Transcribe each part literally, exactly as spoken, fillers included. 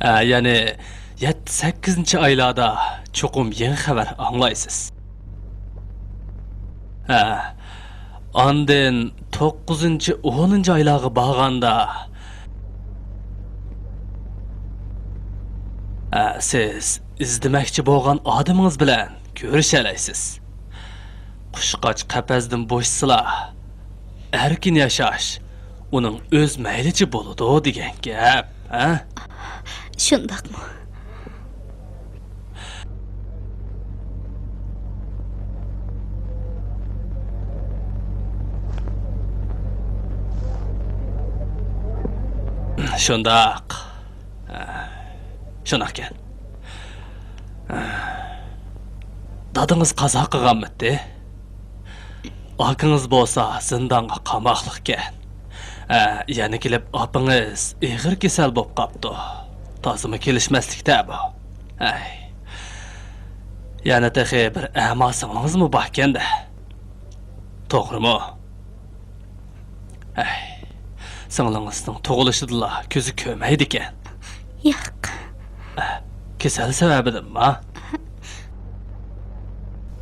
ھە، يەنى يەتتە، سەككىزىنچى ئايلاردا چوقۇم يېڭى خەۋەر ئاڭلايسىز. ھە، ئاندىن توققۇزىنچى، ئونىنچى ئايلارغا بارغاندا، ھە، سىز ئىزدىمەكچى بولغان ئادىمىڭىز بىلەن كۆرۈشەلەيسىز. قۇشقاچ قەپەستىن بوشىسىلا، ئەركىن ياشاش ئۇنىڭ ئۆز مەيلىچە بولىدۇ دېگەن گەپ، ھە؟ شۇنداقمۇ؟ شۇنداق. شۇنداقكەن. دادىڭىز قازا قىلغانمىتى؟ ئاكىڭىز بولسا زىندانغا قاماقلىقكەن. ھە، يەنە كېلىپ ئاپىڭىز ئېغىر كېسەل بولۇپ قاپتۇ. تازىمۇ كېلىشمەسلىكتە بۇ. ھەي. يەنە تېخى بىر ئەما سىڭلىڭىزمۇ باركەن-دە. توغرىمۇ؟ ھەي، سىڭلىڭىزنىڭ تۇغۇلۇشىدىلا كۆزى كۆرمەيدىكەن. ياق. ئە، كېسەل سەۋەبىدىنما؟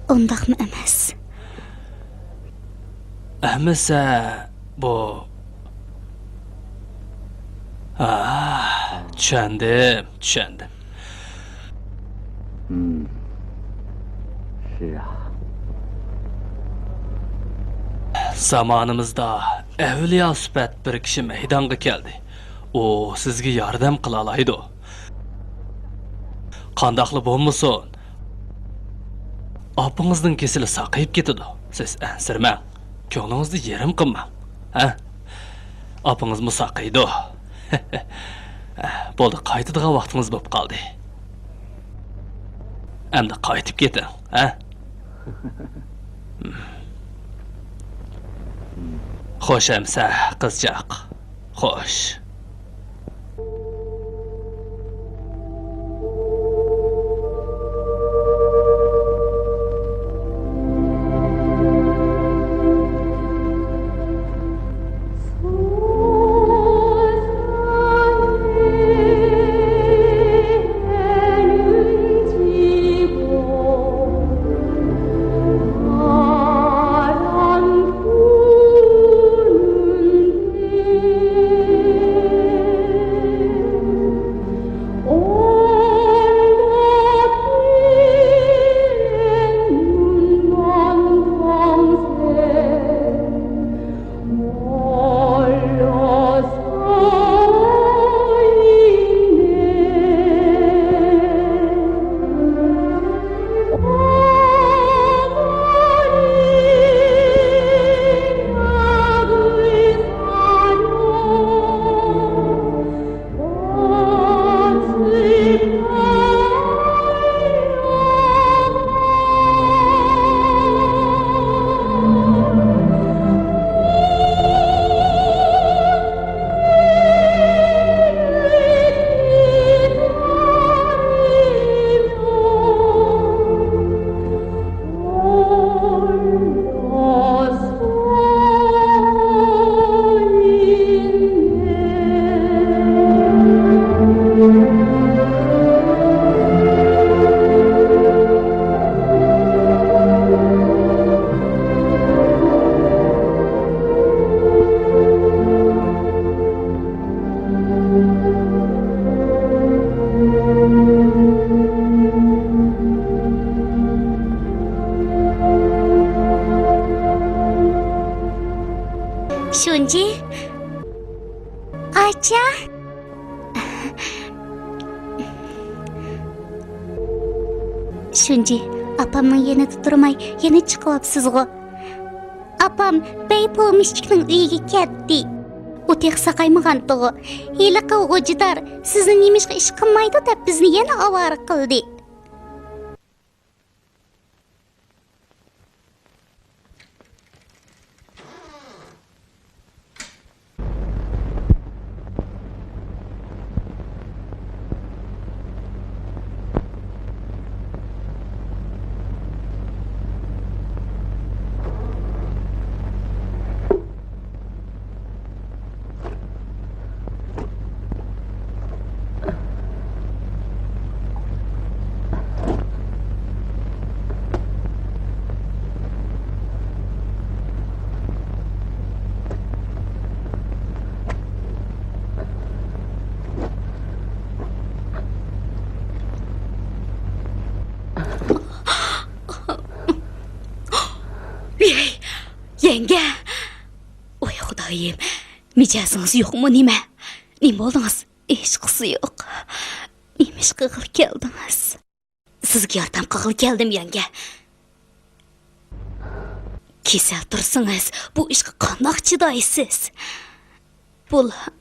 ئۇنداقمۇ ئەمەس. ئەمىسە، بۇ، ئا، چۈشەندىم، چۈشەندىم. زامانىمىزدا ئەۋلىيا سۈپەت بىر كىشى مەيدانغا كەلدى. ئۇ سىزگە ياردەم قىلالايدۇ. قانداقلا بولمىسۇن، ئاپىڭىزنىڭ كېسىلى ساقىيىپ كېتىدۇ. سىز ئەنسىرىمەڭ. كۆڭلىڭىزنى يېرىم قىلماڭ. ھە؟ ئاپىڭىزمۇ ساقىيىدۇ. بولدى، قايتىدىغان ۋاقتىڭىز بولۇپ قالدى. ئەمدى قايتىپ كېتىڭ، ھە؟ خوش ئەمىسە، قىزچاق. خوش. شۇنجى، ئاچا. شۇنجى، ئاپامنىڭ يېنىدا تۇرماي، يەنە چىقىۋاپسىزغۇ؟ ئاپام بەي پومېشچىكنىڭ ئۆيىگە كەتتى. ئۇ تېخى ساقايمىغانتىغۇ. ھېلىقى غوجىدار سىزنى نېمىشقا ئىش قىلمايدۇ دەپ بىزنى يەنە ئاۋارە قىلدى. مىجەزىڭىز يوقمۇ نېمە؟ نېمە بولدىڭىز؟ ھېچقىسى يوق. نېمە ئىش قىلغىلى كەلدىڭىز؟ سىزگە ياردەم قىلغىلى كەلدىم، يەڭگە. كېسەل تۇرسىڭىز، بۇ ئىشقا قانداق چىدايسىز؟ بۇلا-،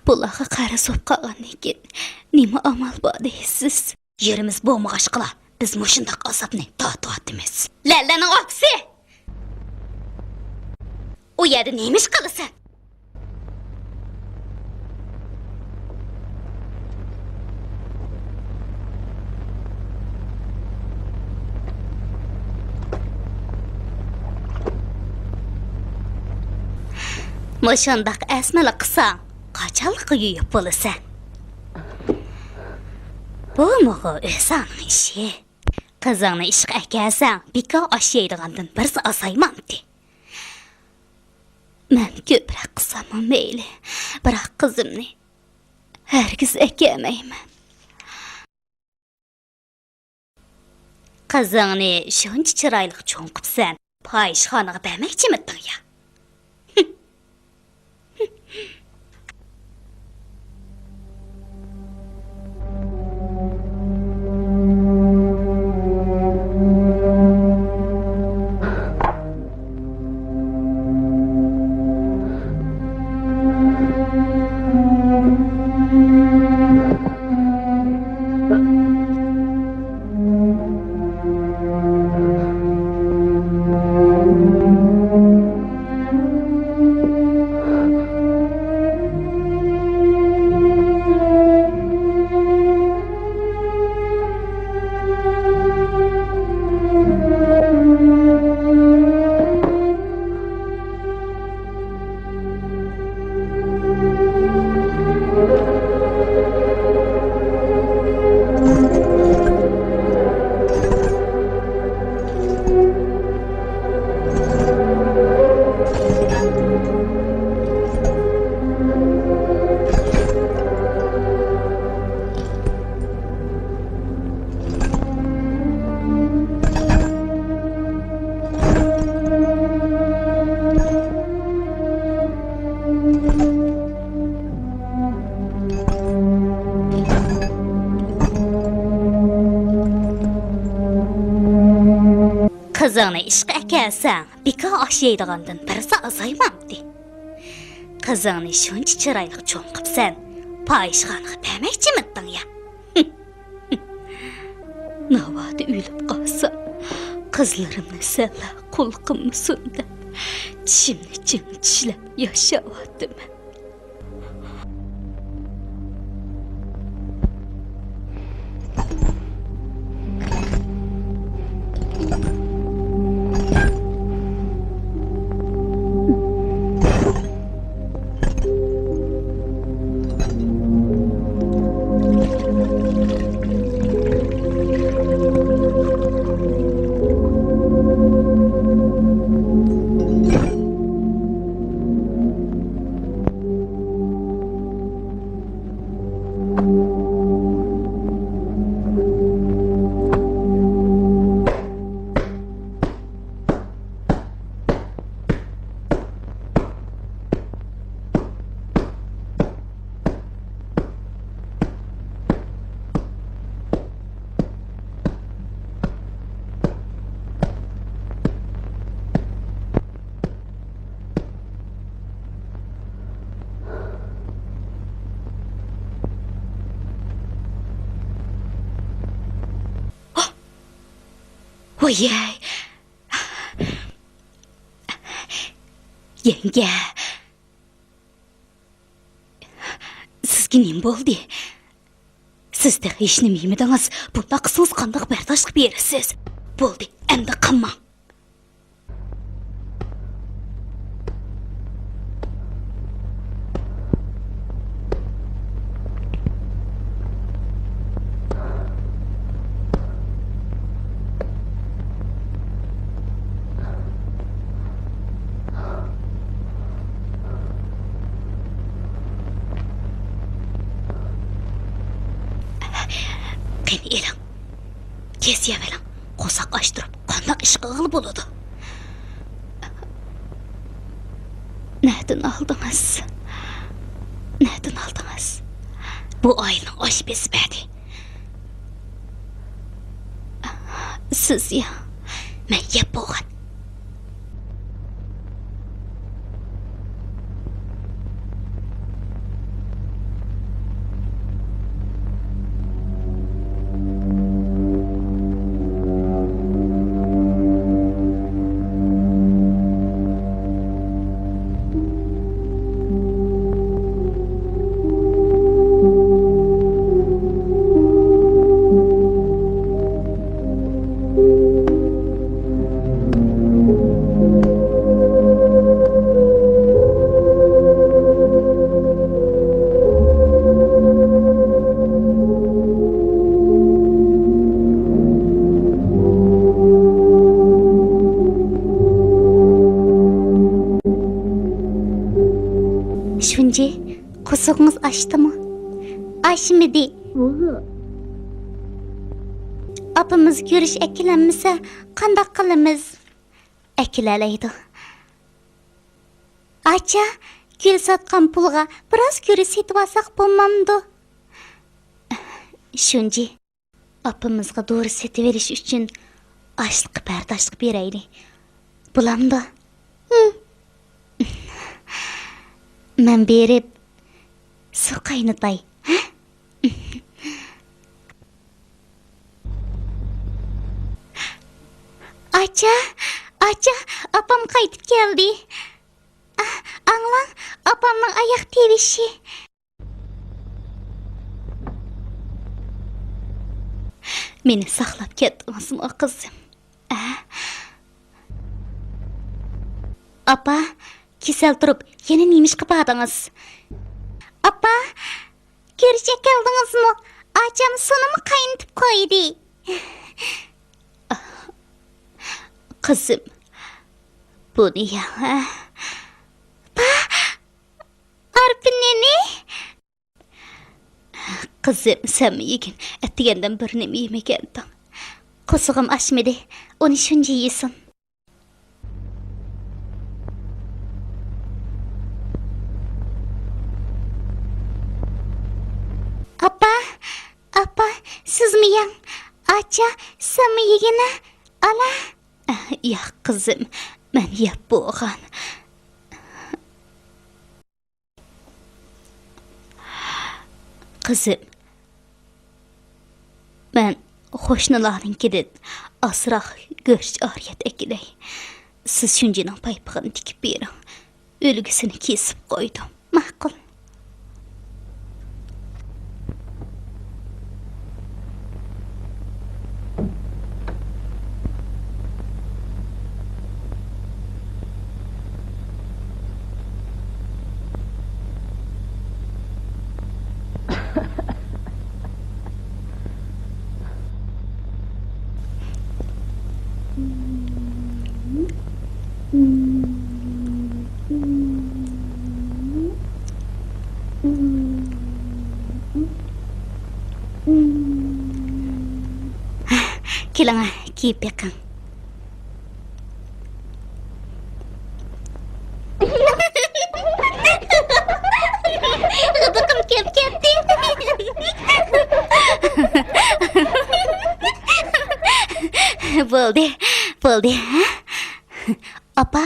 بۇلارغا قەرز بولۇپ قالغاندىن كېيىن نېمە ئامال بار دەيسىز؟ يېرىمىز بولمىغاچقىلا، بىز مۇشۇنداق ئازابنى تارتىۋاتىمىز. لەللەنىڭ ئاپىسى! ئۇ يەردە نېمە ئىش قىلىسەن؟ مۇشۇنداق ئەسمىلىك قىلساڭ، قاچانلىققا يۇيۇپ بولىسەن؟ بۇمۇغۇ ئۆزۈڭنىڭ ئىشى. قىزىڭنى ئىشقا ئەكەلسەڭ، بىكار ئاش يەيدىغاندىن بىرسى ئازايمامتى؟ مەن كۆپرەك قىلساممۇ مەيلى، بىراق قىزىمنى ھەرگىز ئەكەلمەيمەن. قىزىڭنى شۇنچە چىرايلىق چوڭ قىپسەن، پاھىشخانىغا بەرمەكچىمىدىڭ يا؟ قىزىڭنى ئىشقا ئەكەلسەڭ، بىكار ئاش يەيدىغاندىن بىرسى ئازايمامتى؟ قىزىڭنى شۇنچە چىرايلىق چوڭ قىپسەن، پاھىشخانىغا بەرمەكچىمىدىڭ يا؟ ناۋادا ئۆلۈپ قالسام، قىزلىرىمنى سەنلا قۇل قىلمىسۇن دەپ، چىشىمنى چىڭ چىشلەپ ياشاۋاتىمەن. ۋايەي! يەڭگە، سىزگە نېمە بولدى؟ سىز تېخى ھېچنېمە يېمىدىڭىز. بۇنداق قىلسىڭىز قانداق بەرداشلىق بېرىسىز؟ بولدى، ئەمدى قىلماڭ. قېنى ئېلىڭ، كېسىۋېلىڭ، قورساق ئاچتۇرۇپ قانداق ئىش قىلغىلى بولىدۇ؟ نەدىن ئالدىڭىز؟ نەدىن ئالدىڭىز؟ بۇ ئائىلىنىڭ ئاشپىزى بەردى. سىز يا، مەن يەپ بولغان. شۇنجى، قورسىقىڭىز ئاچتىمۇ؟ ئاچمىدى. ئاپىمىز گۈرۈچ ئەكېلەلمىسە قانداق قىلىمىز؟ ئەكېلەلەيدۇ. ئاچا، گۈل ساتقان پۇلغا بىراز گۈرۈچ سېتىۋالساق بولمامدۇ؟ شۇنجى، ئاپىمىزغا دورا سېتىۋېلىش ئۈچۈن ئاچلىققا بەرداشلىق بېرەيلى. بولامدۇ؟ ھىم. مەن بېرىپ سۇ قاينىتاي. ئاچا، ئاچا، ئاپام قايتىپ كەلدى. ئاھ، ئاڭلاڭ، ئاپامنىڭ ئاياق تىۋىشى. مېنى ساقلاپ كەتتىڭىزمۇ، قىزىم؟ ئە؟ ئاپا، كېسەل تۇرۇپ يەنە نېمىشقا باردىڭىز؟ ئاپا، گۈرۈچ ئەكەلدىڭىزمۇ؟ ئاچام سۇنىمۇ قاينىتىپ قويدى. قىزىم، بۇنى يەڭ، ھە؟ ئارپا نېنى؟ قىزىم، سەنمۇ يېگىن، ئەتىگەندىن بىر نېمە يېمىگەنتىڭ. قورسىقىم ئاچمىدى، ئۇنى شۇنجى يېسۇن. ئاپا، ئاپا، سىزمۇ يەڭ. ئاچا، سەنمۇ يېگىنە، ئالا. ياق، قىزىم، مەن يەپ بولغان. قىزىم، مەن قوشنىلارنىڭكىدىن ئازراق گۆش ئارىيەت ئەكېلەي. سىز شۇنجىنىڭ پايپىقىنى تىكىپ بېرىڭ. ئۈلگىسىنى كېسىپ قويدۇم. ماقۇل. كېلىڭە، كىيىپ بېقىڭ. غىدىقىم كېلىپ كەتتى. بولدى، بولدى. ئاپا،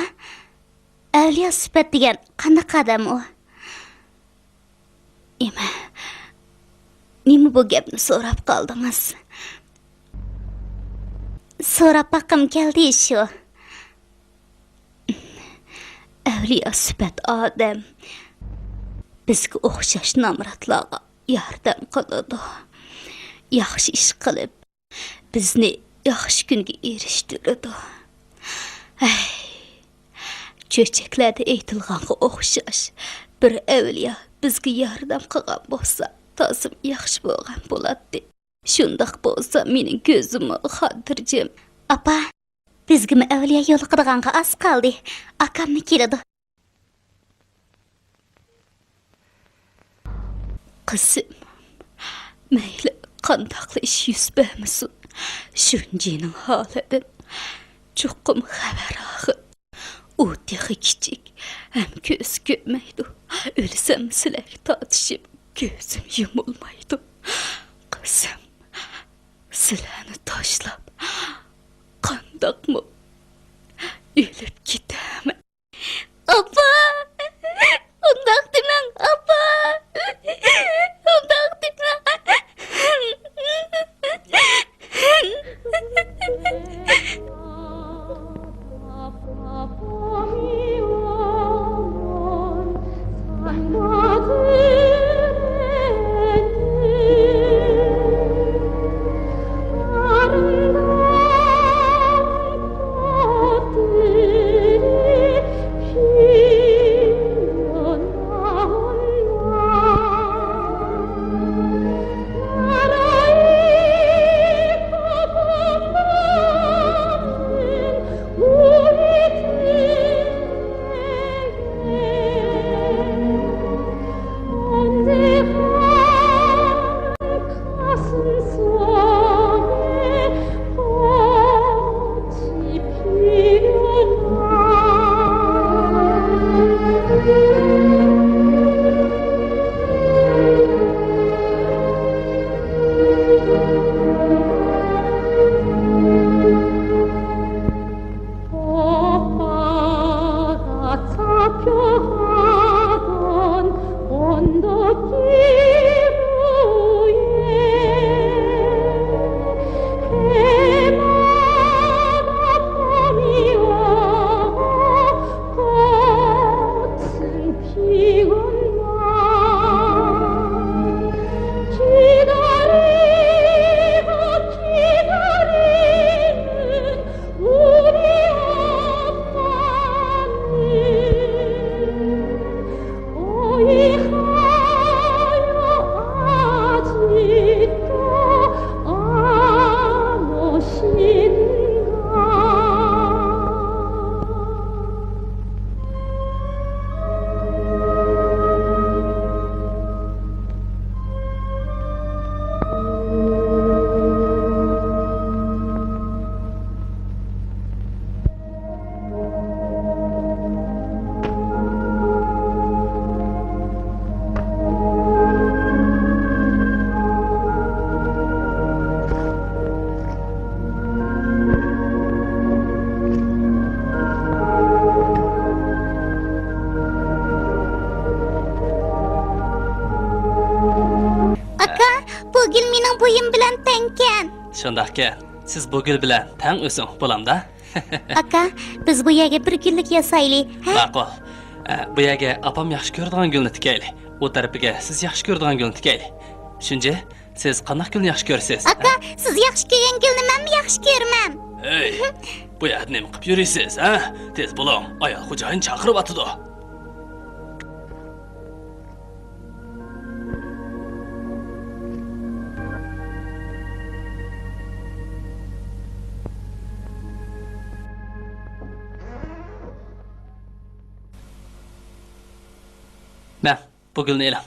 ئەۋلىيا سۈپەت دېگەن قانداق ئادەم ئۇ؟ ئېمە، نېمە بۇ گەپنى سوراپ قالدىڭىز؟ سوراپ باققۇم كەلدى شۇ. ئەۋلىيا سۈپەت ئادەم بىزگە ئوخشاش نامراتلارغا ياردەم قىلىدۇ. ياخشى ئىش قىلىپ، بىزنى ياخشى كۈنگە ئېرىشتۈرىدۇ. ھەي، چۆچەكلەردە ئېيتىلغانغا ئوخشاش بىر ئەۋلىيا بىزگە ياردەم قىلغان بولسا، تازىمۇ ياخشى بولغان بولاتتى. شۇنداق بولسا، مېنىڭ كۆزۈممۇ خاتىرجەم. ئاپا، بىزگىمۇ ئەۋلىيا يولۇقىدىغانغا ئاز قالدى. ئاكاممۇ كېلىدۇ. قىزىم، مەيلى قانداقلا ئىش يۈز بەرمىسۇن، شۇنجىنىڭ ھالىدىن چوقۇم خەۋەر ئالغىن. ئۇ تېخى كىچىك، ھەم كۆزى كۆرمەيدۇ. ئۆلسەم سىلەرگە تارتىشىپ كۆزۈم يۇمۇلمايدۇ. قىزىم، سىلەرنى تاشلاپ قانداقمۇ ئۆلۈپ كېتەمەن؟ ئاپا! ئۇنداق دېمەڭ، ئاپا! ئۇنداق دېمەڭ! ئاكا، بۇ گۈل مېنىڭ بويۇم بىلەن تەڭكەن. شۇنداقكەن. سىز بۇ گۈل بىلەن تەڭ ئۆسۈڭ، بولامدا؟ ئاكا، بىز بۇ يەرگە بىر گۈللۈك ياسايلى، ھە؟ ماقۇل. ئە، بۇ يەرگە ئاپام ياخشى كۆرىدىغان گۈلنى تىكەيلى. ئۇ تەرىپىگە سىز ياخشى كۆرىدىغان گۈلنى تىكەيلى. شۇنجى، سىز قانداق گۈلنى ياخشى كۆرىسىز؟ ئاكا، سىز ياخشى كۆرگەن گۈلنى مەنمۇ ياخشى كۆرىمەن. ھەي، بۇ يەردە نېمە قىلىپ يۈرىسىز، ھە؟ تېز بولۇڭ، ئايال خوجايىن چاقىرىۋاتىدۇ. مەن بۇ گۈلنى ئېلىڭ.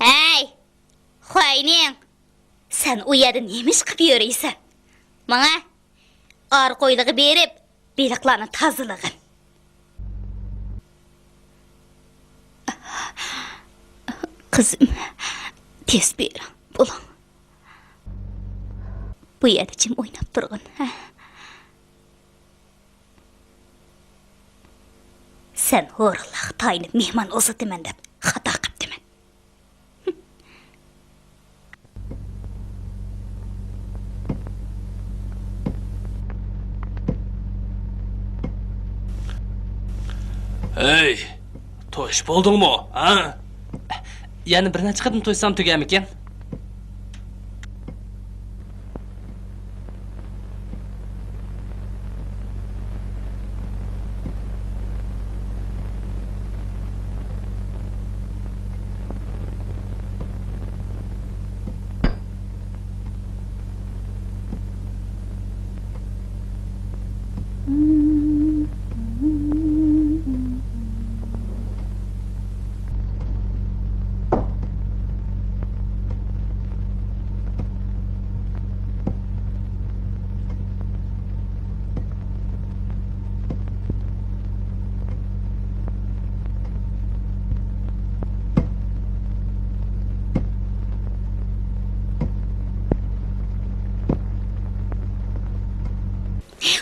ھەي! خوينىڭ! سەن ئۇ يەردە نېمە ئىش قىلىپ يۈرىسەن؟ ماڭە! ئارقا ھويلىغا بېرىپ، بېلىقلارنى تازىلىغىن. قىزىم، تېز بېرىڭ، بولۇڭ. بۇ يەردە جىم ئويناپ تۇرغىن، ھە؟ سەن ھورۇنلارغا تايىنىپ مېھمان ئۇزىتىمەن دەپ خاتا قىپتىمەن. ھەي، توش بولدۇڭمۇ، ھە؟ يەنە بىر نەچچە قېتىم توشسام تۈگەرمىكىن؟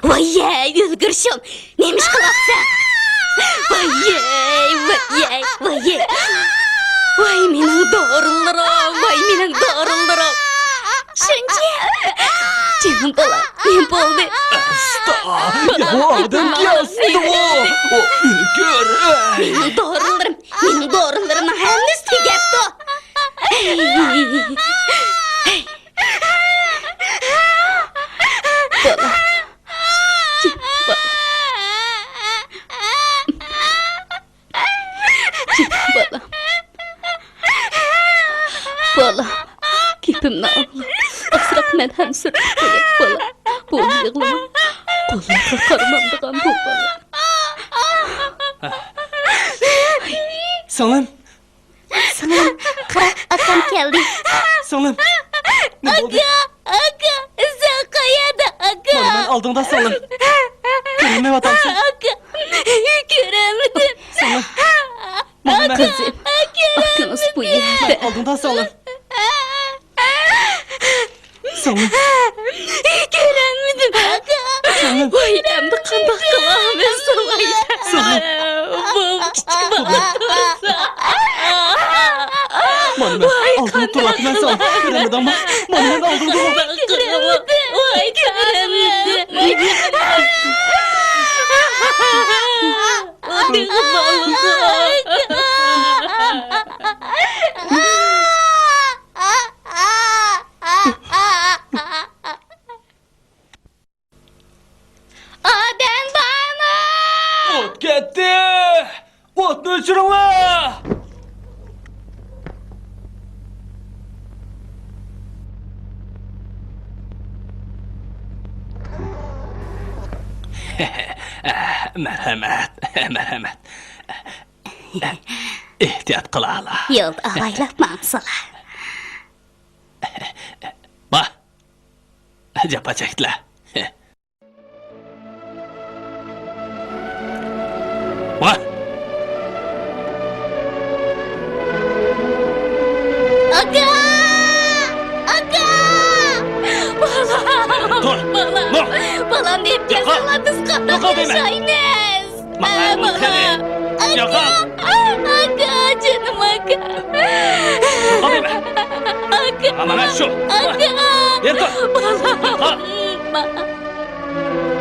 ۋاييەي، ئۆلگۈرۈشۈم! نېمە ئىش قىلىۋاتىسەن؟ ۋاييەي، ۋاييەي، ۋاييەي! ۋاي مېنىڭ دورىلىرىم، ۋاي مېنىڭ دورىلىرىم! شۇنچە! جېنىم بالام، نېمە بولدى؟ ئاستا! يا، ئۇ ئادەم كەلسىدىغۇ! ئۇ ئۆلگۈر! مېنىڭ دورىلىرىم، مېنىڭ دورىلىرىمنىڭ ھەممىسى تۈگەپتۇ! ھەي! ھەي! بالا. جېنىم بالا. جېنىم بالا. بالا. گېپىمنى ئاڭلا. ئازراق مەلھەم سۈرتۈپ قوياي، بالا. بولدى، يىغلىما. قوللارغا قارىمامدىغان بۇ بالا. سىڭلىم. سىڭلىم، قارا، ئاكام كەلدى. سىڭلىم، نېمە بولدى؟ ئاكا، ئاكا، سەن قەيەردە، ئاكا؟ مانا مەن ئالدىڭدا، سىڭلىم. كۆرەلمەيۋاتامسەن؟ ئاكا، كۆرەلمىدىم. سىڭلىم، مانا مەن. قىزىم، ئاكىڭىز بۇ يەردە. مەن ئالدىڭدا، سىڭلىم. سىڭلىم. كۆرەلمىدىم، ئاكا. سىڭلىم. ۋاي، ئەمدى قانداق قىلامىز، ۋاي. سىڭلىم. بۇ كىچىك بالا تۇرسا. مانا مەن ئالدىڭدا تۇرۇۋاتىمەن، سىڭلىم. كۆرەلمىدىڭمۇ؟ مانا مەن ئالدىڭدا. ۋاي، كۆرەلمىدىم. ئادەم بارمۇ؟ ئوت كەتتى! ئوتنى ئۆچۈرۈڭلار! مەرھەمەت، مەرھەمەت. ئېھتىيات قىلالا. يولدا ئاۋايلاپ ماڭسىلا. بار. جاپا چەكتىلە. بار. ئاكا! ئاكا! بالام! تۇر! بالام! نۇر! بالام دەپ ياقا! كەلسىلا، بىز قانداق ياقا دەيمەن! ياشايمىز؟ ماڭا ئە، ئۇ بالام! قېنى! ئاكا! ياقا! ئاكا، جېنىم ئاكا! ياقا دەيمەن! ئاكا! ماڭا شۇ! ئاكا! يەر تۇر! بالام! ياقا!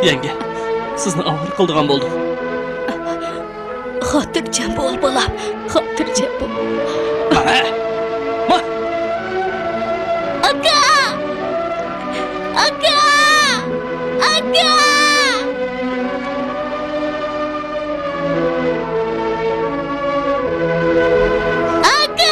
يەڭگە، سىزنى ئاۋارە قىلىدىغان بولدۇق. خاتىرجەم بول، بالام، خاتىرجەم بول. ماڭە! ما! ئاكا! ئاكا! ئاكا! ئاكا!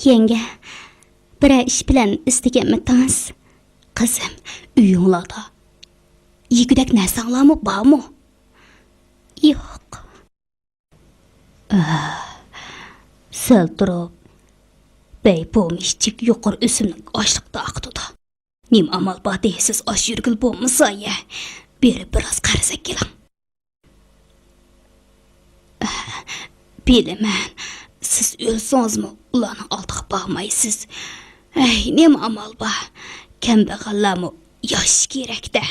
يەڭگە، بىرەر ئىش بىلەن ئىزدىگەنمىتىڭىز؟ قىزىم، ئۆيۈڭلاردا يېگۈدەك نەرسەڭلارمۇ بارمۇ؟ يوق. ئاھ، سەل تۇرۇپ، بەي پومېشچىك يۇقىرى ئۆسۈملۈك ئاشلىق تارقىتىدۇ. نېمە ئامال بار دەيسىز، ئاش يۈرگىلى بولمىسا، يە، بېرىپ بىراز قەرز ئەكېلىڭ. بىلىمەن، سىز ئۆلسىڭىزمۇ ئۇلارنىڭ ئالدىغا بارمايسىز. ھەي، نېمە ئامال بار؟ كەمبەغەللەرمۇ ياشىشى كېرەك-دە.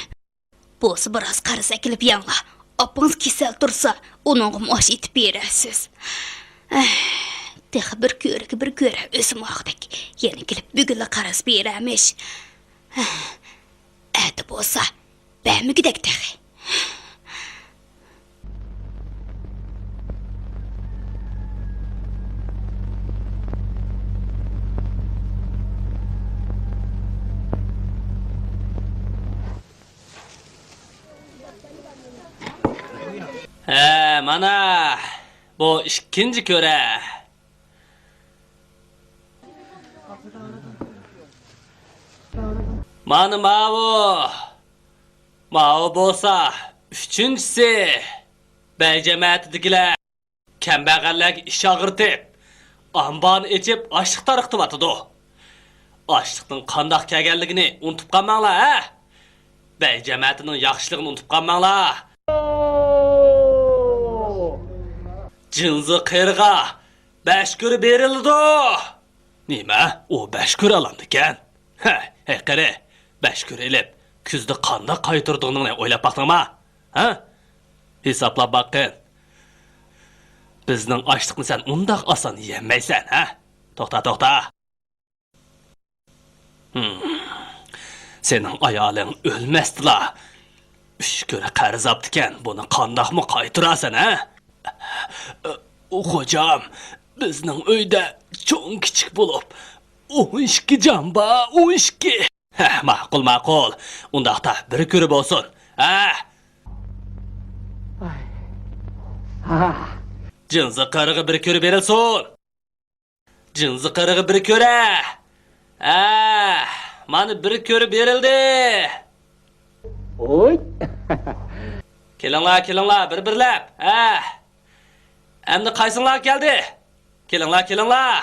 بولسا بىراز قەرز ئەكېلىپ يەڭلار. ئاپىڭىز كېسەل تۇرسا، ئۇنىڭغىمۇ ئاش ئېتىپ بېرەرسىز. ئەھ، تېخى بىر كۆرۈكى بىر كۆرە ئۆزىمۇ ئاغدەك. يەنە كېلىپ بۈگۈنلا قەرز بېرەرمىش. ئەتە بولسا بەرمىگۈدەك تېخى. ھە، مانا، بۇ ئىككىنچى كۆرە. مانا ماۋۇ. ماۋۇ بولسا ئۈچىنچىسى. بەگ جەمەتىدىكىلەر كەمبەغەللەرگە ئىچ ئاغرىتىپ، ئامبارنى ئېچىپ ئاشلىق تارقىتىۋاتىدۇ. ئاشلىقنىڭ قانداق كەلگەنلىكىنى ئۇنتۇپ قالماڭلار، ھە؟ بەگ جەمەتىنىڭ ياخشىلىقىنى ئۇنتۇپ قالماڭلار. جىنزى قېرىغا بەش كۆرە بېرىلىدۇ. نېمە؟ ئۇ بەش كۆرە ئالامدىكەن؟ ھە، ھەي قېرى، بەش كۆرە ئېلىپ، كۈزدە قانداق قايتۇرىدىغىنىڭنى ئويلاپ باقتىڭما؟ ھە؟ ھېسابلاپ باققىن. بىزنىڭ ئاشلىقنى سەن ئۇنداق ئاسان يېيەلمەيسەن، ھە؟ توختا، توختا. ھىم. سېنىڭ ئايالىڭ ئۆلمەستىلا، ئۈچ كۆرە قەرز ئاپتىكەن، بۇنى قانداقمۇ قايتۇرارسەن، ھە؟ خوجام، بىزنىڭ ئۆيدە چوڭ كىچىك بولۇپ، ئون ئىككى جان بار، ئون ئىككى. ھە، ماقۇل، ماقۇل. ئۇنداقتا بىر كۆرە بولسۇن. ھە؟ جىنزى قېرىغا بىر كۆرە بېرىلسۇن. جىنزى قېرىغا بىر كۆرە. ھە، مانا بىر كۆرە بېرىلدى. ھوي. كېلىڭلار، كېلىڭلار، بىر-بىرلەپ. ھە. ئەمدى قايسىڭلار كەلدى؟ كېلىڭلار، كېلىڭلار.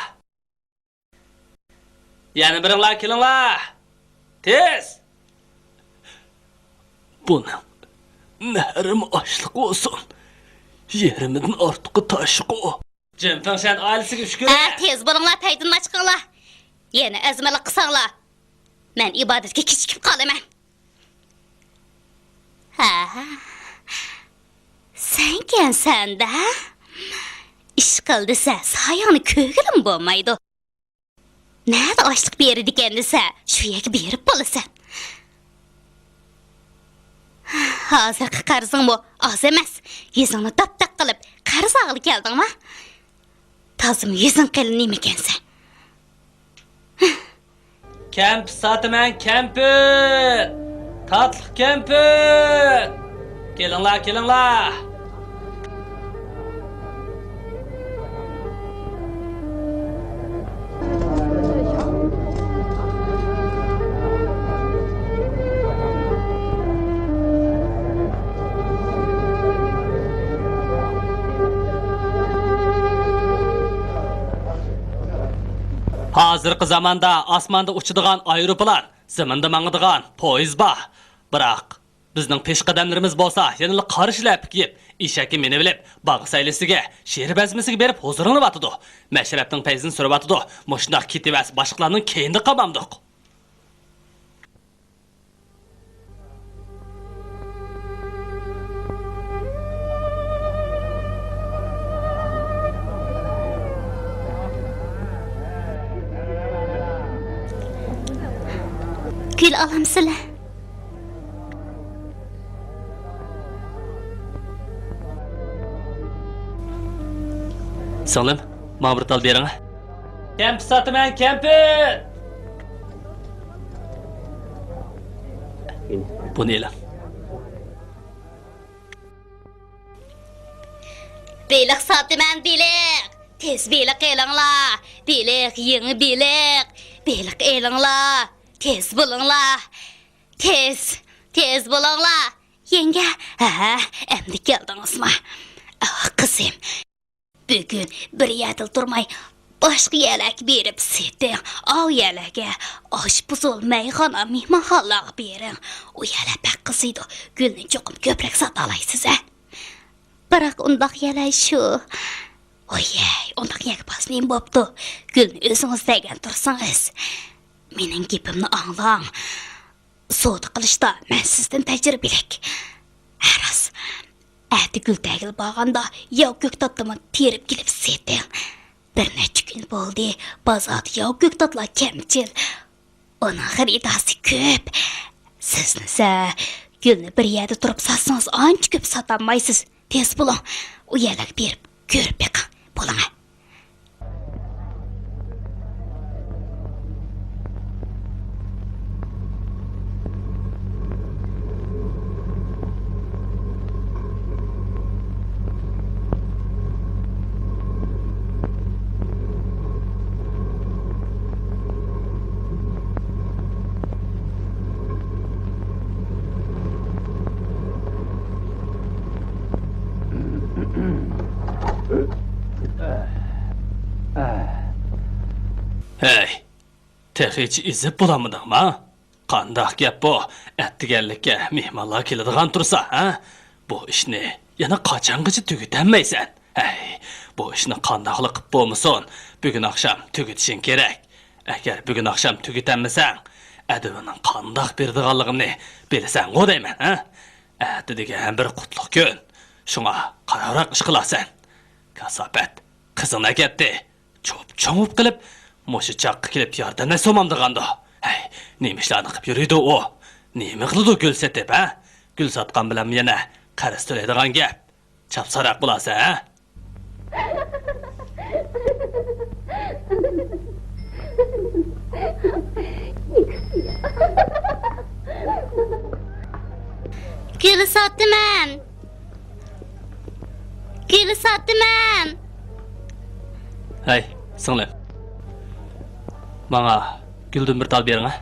يەنە بىرىڭلار كېلىڭلار! تېز! بۇنىڭ نەھىرىمۇ ئاشلىق بولسۇن، يېرىمىدىن ئارتۇقى تاشقۇ. جېن فېڭشەن ئائىلىسىگە شۈكۈر! ھە، تېز بولۇڭلار، پەيتۇننى ئاچقىڭلار! يەنە ئەزمىلىك قىلساڭلار، مەن ئىبادەتكە كېچىكىپ قالىمەن. ھە، سەنكەنسەن-دە. ئىشقىل دېسە، سايەڭنى كۆرگىلىمۇ بولمايدۇ. نەدە ئاشلىق بېرىدىكەن دېسە، شۇ يەرگە بېرىپ بولىسەن. ھازىرقى قەرزىڭمۇ ئاز ئەمەس. يۈزۈڭنى داپتاق قىلىپ، قەرز ئالغىلى كەلدىڭما؟ تازىمۇ يۈزۈڭ قېلىن نېمىكەنسەن؟ كەمپۈت ساتىمەن، كەمپۈت! تاتلىق كەمپۈت! كېلىڭلار، كېلىڭلار! ھازىرقى زاماندا ئاسماندا ئۇچىدىغان ئايروپىلان، زېمىندا ماڭىدىغان پويىز بار. بىراق، بىزنىڭ پېشقەدەملىرىمىز بولسا يەنىلا قارا شىلەپە كىيىپ، ئېشەككە مىنىۋېلىپ، باغ سەيلىسىگە، شىر بەزمىسىگە بېرىپ ھۇزۇرلىنىۋاتىدۇ. مەشرەپنىڭ پەيزىنى سۈرۈۋاتىدۇ. مۇشۇنداق كېتىۋەرسە، باشقىلارنىڭ كەينىدە قالمامدۇق؟ گۈل ئالامسىلەر؟ سىڭلىم، ماڭا بىر تال بېرىڭە. كەمپۈت ساتىمەن، كەمپۈت! بۇنى ئېلىڭ. بېلىق ساتىمەن، بېلىق! تېز بېلىق ئېلىڭلار! بېلىق، يېڭى بېلىق! بېلىق ئېلىڭلار! تېز بولۇڭلار! تېز، تېز بولۇڭلار! يەڭگە، ھە، ئەمدى كەلدىڭىزما؟ ئاھ، قىزىم، بۈگۈن بىر يەردىلا تۇرماي، باشقا يەرلەرگە بېرىپ سېتىڭ. ئاۋۇ يەرلەرگە، ئاشپۇزۇل، مەيخانا، مېھمانخانىلارغا بېرىڭ. ئۇ يەرلەر بەك قىزىيدۇ. گۈلنى چوقۇم كۆپرەك ساتالايسىز، ھە؟ بىراق ئۇنداق يەرلەر شۇ. ۋايەي، ئۇنداق يەرگە بارسا نېمە بوپتۇ؟ گۈلنى ئۆزىڭىز دەگەن تۇرسىڭىز. مېنىڭ گېپىمنى ئاڭلاڭ. سودا قىلىشتا مەن سىزدىن تەجرىبىلىك. ھە راست، ئەتە گۈل تەگىلى بارغاندا ياۋا كۆكتاتنىمۇ تېرىپ كېلىپ سېتىڭ. بىر نەچچە كۈن بولدى، بازاردا ياۋا كۆكتاتلار كەمچىل. ئۇنىڭ خېرىدارى كۆپ. سىزنىسە، گۈلنى بىر يەردە تۇرۇپ ساتسىڭىز، ئانچە كۆپ ساتالمايسىز. تېز بولۇڭ، ئۇ يەرلەرگە بېرىپ كۆرۈپ بېقىڭ. بولۇڭ. ھەي، تېخىچە ئېزىپ بولالمىدىڭما؟ قانداق گەپ بۇ؟ ئەتىگەنلىككە مېھمانلار كېلىدىغان تۇرسا، ھە؟ بۇ ئىشنى يەنە قاچانغىچە تۈگىتەلمەيسەن؟ ھەي، بۇ ئىشنى قانداقلا قىپ بولمىسۇن، بۈگۈن ئاخشام تۈگىتىشىڭ كېرەك. ئەگەر بۈگۈن ئاخشام تۈگىتەلمىسەڭ، ئەدىۋىنىڭ قانداق بېرىدىغانلىقىنى بىلىسەنغۇ دەيمەن، ھە؟ ئەتە دېگەن بىر قۇتلۇق كۈن. شۇڭا قاراۋراق ئىش قىلارسەن. كاساپەت، قىزىڭ ئەكەتتى. چوپ-چوڭۇپ قىلىپ، مۇشۇ چاققا كېلىپ ياردەملەشسە بولمامدىغاندۇ؟ ھەي، نېمە ئىشلارنى قىپ يۈرىدۇ ئۇ؟ نېمە قىلىدۇ گۈل سېتىپ، ھە؟ گۈل ساتقان بىلەنمۇ يەنە قەرز تۆلەيدىغان گەپ. چاپسانراق بولارسەن، ھە؟ گۈل ساتىمەن. گۈل ساتىمەن. ھەي، سىڭلىم. ماڭا گۈلدىن بىر تال بېرىڭە.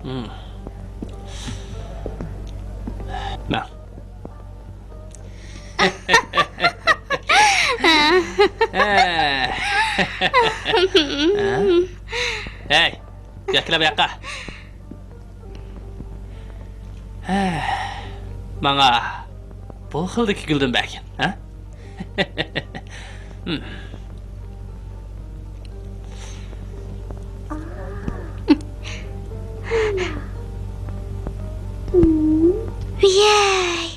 مم. ماڭ. ھەي، ياكلا بۇ ياققا. ماڭا بۇ خىلدىكى گۈلدىن بەرگىن، ھە؟ ۋىيەي!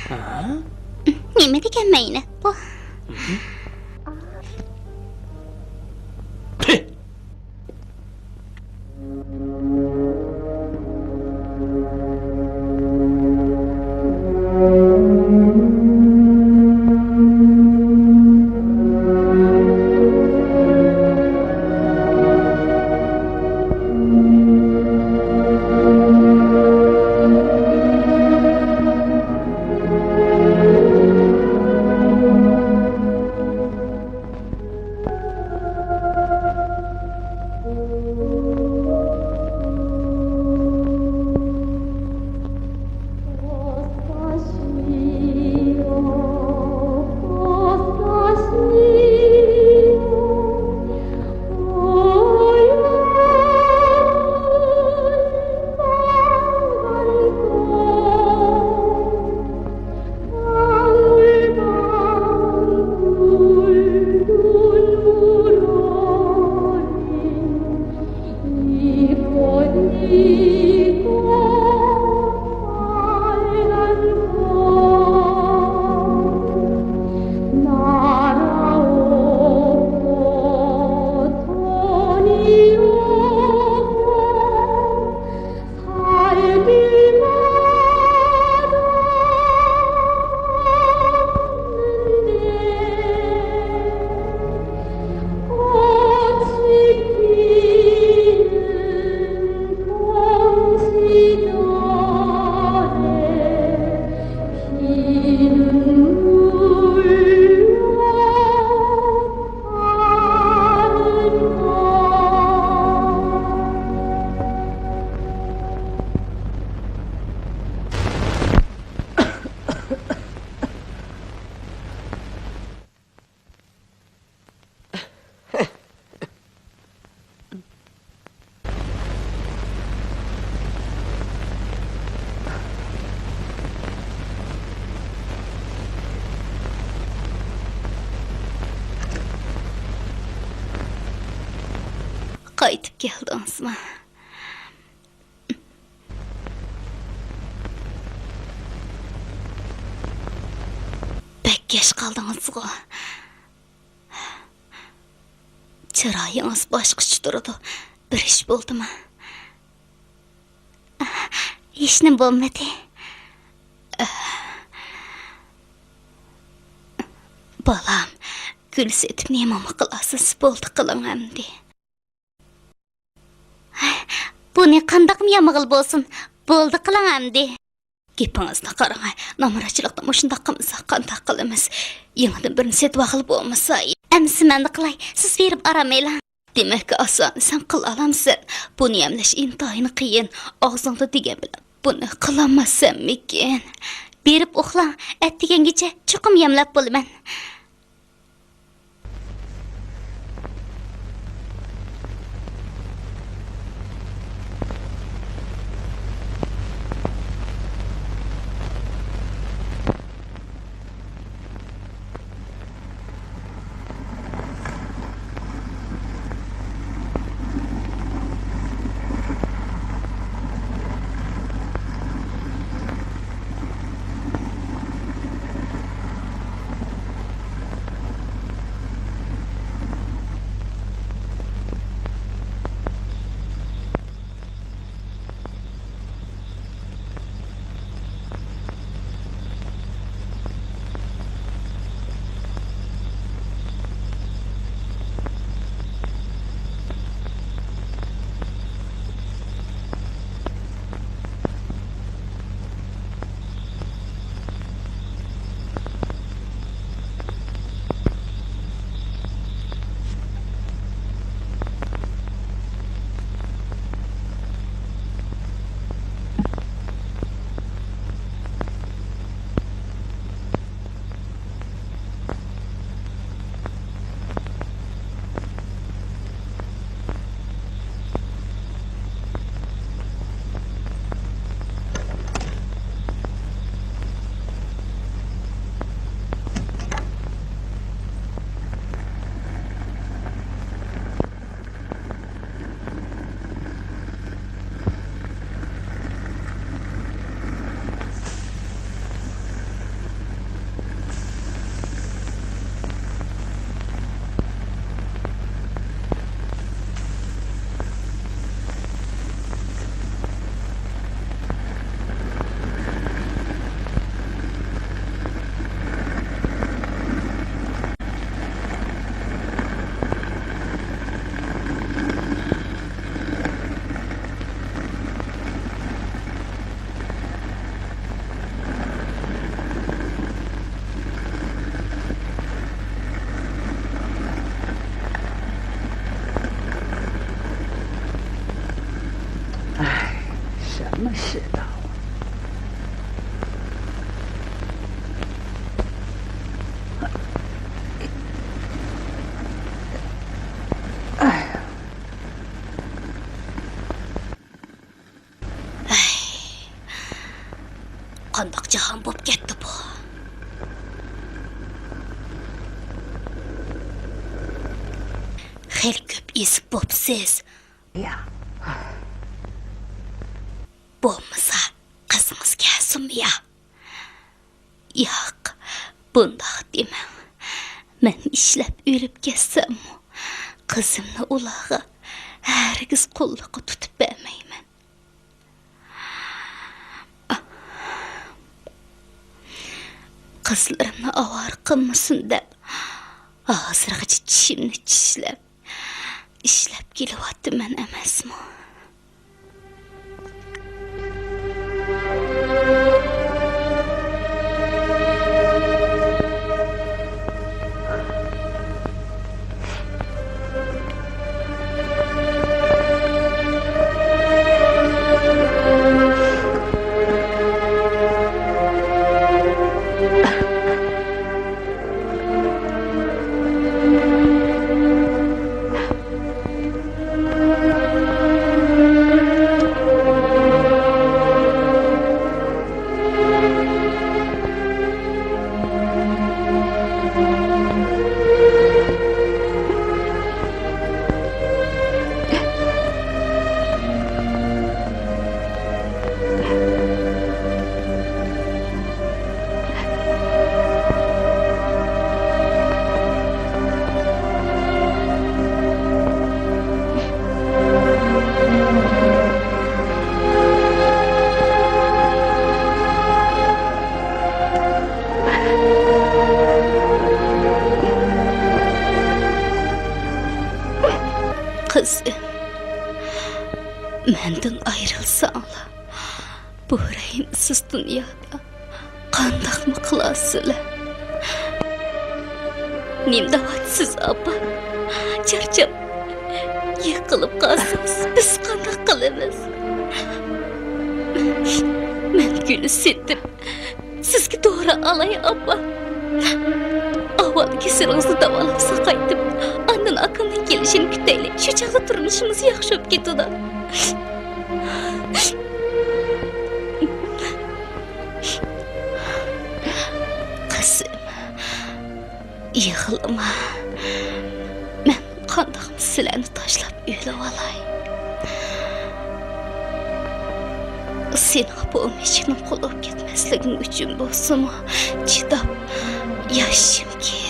ھە؟ نېمە دېگەن مەينەت بۇ؟ پى! قايتىپ كەلدىڭىزمۇ؟ بەك كەچ قالدىڭىزغۇ. چىرايىڭىز باشقىچە تۇرىدۇ. بىر ئىش بولدىمۇ؟ ھېچنېمە بولمىدى. بالام، گۈل سېتىپ نېمىمۇ قىلارسىز؟ بولدى، قىلىڭ ئەمدى. بۇنى قانداقمۇ يامىغىلى بولسۇن؟ بولدى، قىلىڭ ئەمدى. گېپىڭىزنى قاراڭ، نامراتچىلىقتا مۇشۇنداق قىلمىساق قانداق قىلىمىز؟ يېڭىدىن بىرنى سېتىۋالغىلى بولمىسا. ئەمىسە مەندە قىلاي، سىز بېرىپ ئارام ئېلىڭ. دېمەك، ئاسان، سەن قىلالامسەن؟ بۇنى يەملەش ئىنتايىن قىيىن. ئاغزىڭدا دېگەن بىلەن بۇنى قىلالماسسەنمىكىن؟ بېرىپ ئۇخلاڭ، ئەتىگەنگىچە چوقۇم يەملەپ بولىمەن. ھەي، قانداق جاھان بوپ كەتتى بۇ؟ خېلى كۆپ ئېزىپ بوپسىز. بولمىسا، قىزىڭىز كەلسۇنمۇ يا؟ ياق، بۇنداق دېمەڭ. مەن ئىشلەپ ئۆلۈپ كەتسەممۇ، قىزىمنى ئۇلارغا ھەرگىز قۇللۇققا تۇتۇپ بەرمەيمەن. قىزلىرىمنى ئاۋارە قىلمىسۇن دەپ، ھازىرغىچە چىشىمنى چىشلەپ، ئىشلەپ كېلىۋاتىمەن ئەمەسمۇ؟ مەندىن ئايرىلساڭلار، بۇ رەھىمسىز دۇنيادا قانداقمۇ قىلارسىلەر؟ نېمە دەۋاتىسىز، ئاپا؟ چارچاپ يىقىلىپ قالسىڭىز، بىز قانداق قىلىمىز؟ مەن گۈل سېتىپ، سىزگە دورا ئالاي، ئاپا. ئاۋۋال كېسىلىڭىزنى داۋالاپ ساقايتىپ، ئاندىن ئاكامنىڭ كېلىشىنى كۈتەيلى. شۇ چاغدا تۇرمۇشىمىز ياخشى بولۇپ كېتىدۇ. قىزىم، يىغلىما. مەن قانداقمۇ سىلەرنى تاشلاپ ئۆلۈۋالاي؟ سېنىڭ پومېشچىكنىڭ قۇل بولۇپ كەتمەسلىكىڭ ئۈچۈن بولسىمۇ، چىداپ ياشىشىم كېرەك.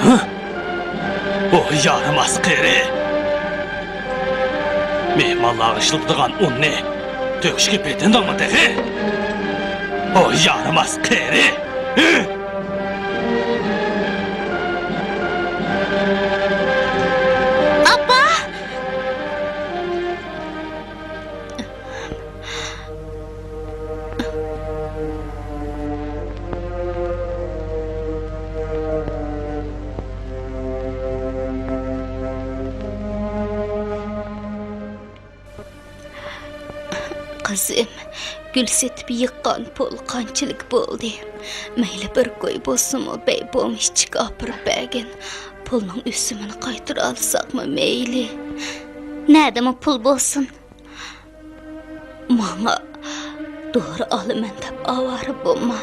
ھە؟ بۇ يارىماس قېرى! مېھمانلارغا ئىشلىتىدىغان ئۇننى تۆكۈشكە پېتىندىڭمۇ تېخى؟ بۇ يارىماس قېرى! ھە؟ ئاپا! قىزىم، گۈل سېتىپ يىغقان پۇل قانچىلىك بولدى؟ مەيلى بىر كوي بولسىمۇ، بەي پومېشچىككە ئاپىرىپ بەرگىن. پۇلنىڭ ئۆسۈمىنى قايتۇرالىساقمۇ مەيلى. نەدىمۇ پۇل بولسۇن؟ ماڭا دورا ئالىمەن دەپ ئاۋارە بولما.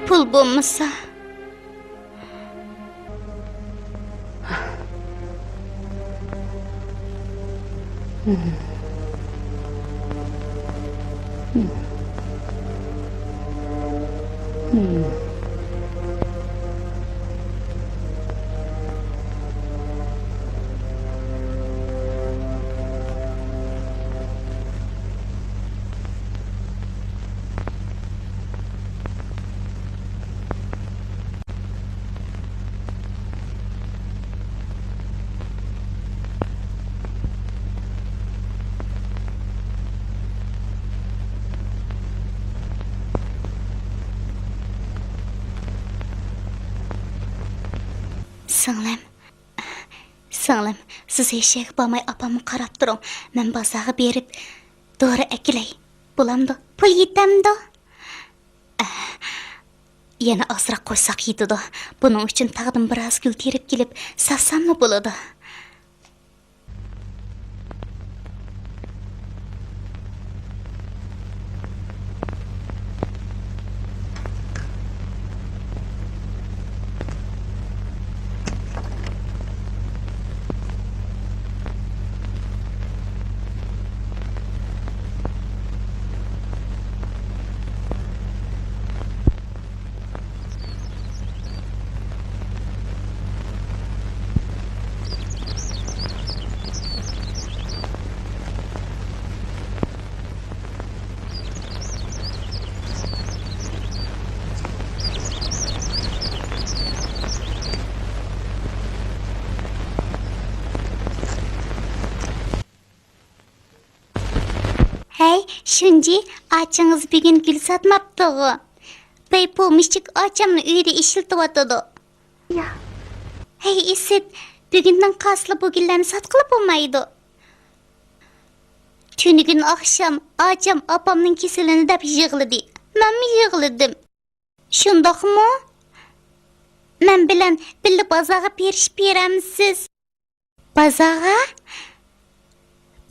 پۇل بولمىسا، سىڭلىم، سىڭلىم، سىز ھېچ يەرگە بارماي ئاپامغا قاراپ تۇرۇڭ. مەن بازارغا بېرىپ دورا ئەكېلەي. بولامدۇ؟ پۇل يېتەمدۇ؟ ئەھ، يەنە ئازراق قويساق يېتىدۇ. بۇنىڭ ئۈچۈن تاغدىن بىراز گۈل تېرىپ كېلىپ ساتساملا بولىدۇ. ھەي، شۇنجى، ئاچىڭىز بۈگۈن گۈل ساتماپتىغۇ؟ بەي پومېشچىك ئاچامنى ئۆيىدە ئىشلىتىۋاتىدۇ. ھەي، ئىسىت، بۈگۈندىن قالسىلا بۇ گۈللەرنى ساتقىلى بولمايدۇ. تۈنۈگۈن ئاخشام ئاچام ئاپامنىڭ كېسىلىنى دەپ يىغلىدى. مەنمۇ يىغلىدىم. شۇنداقمۇ؟ مەن بىلەن بىللە بازارغا بېرىشىپ بېرەمسىز؟ بازارغا؟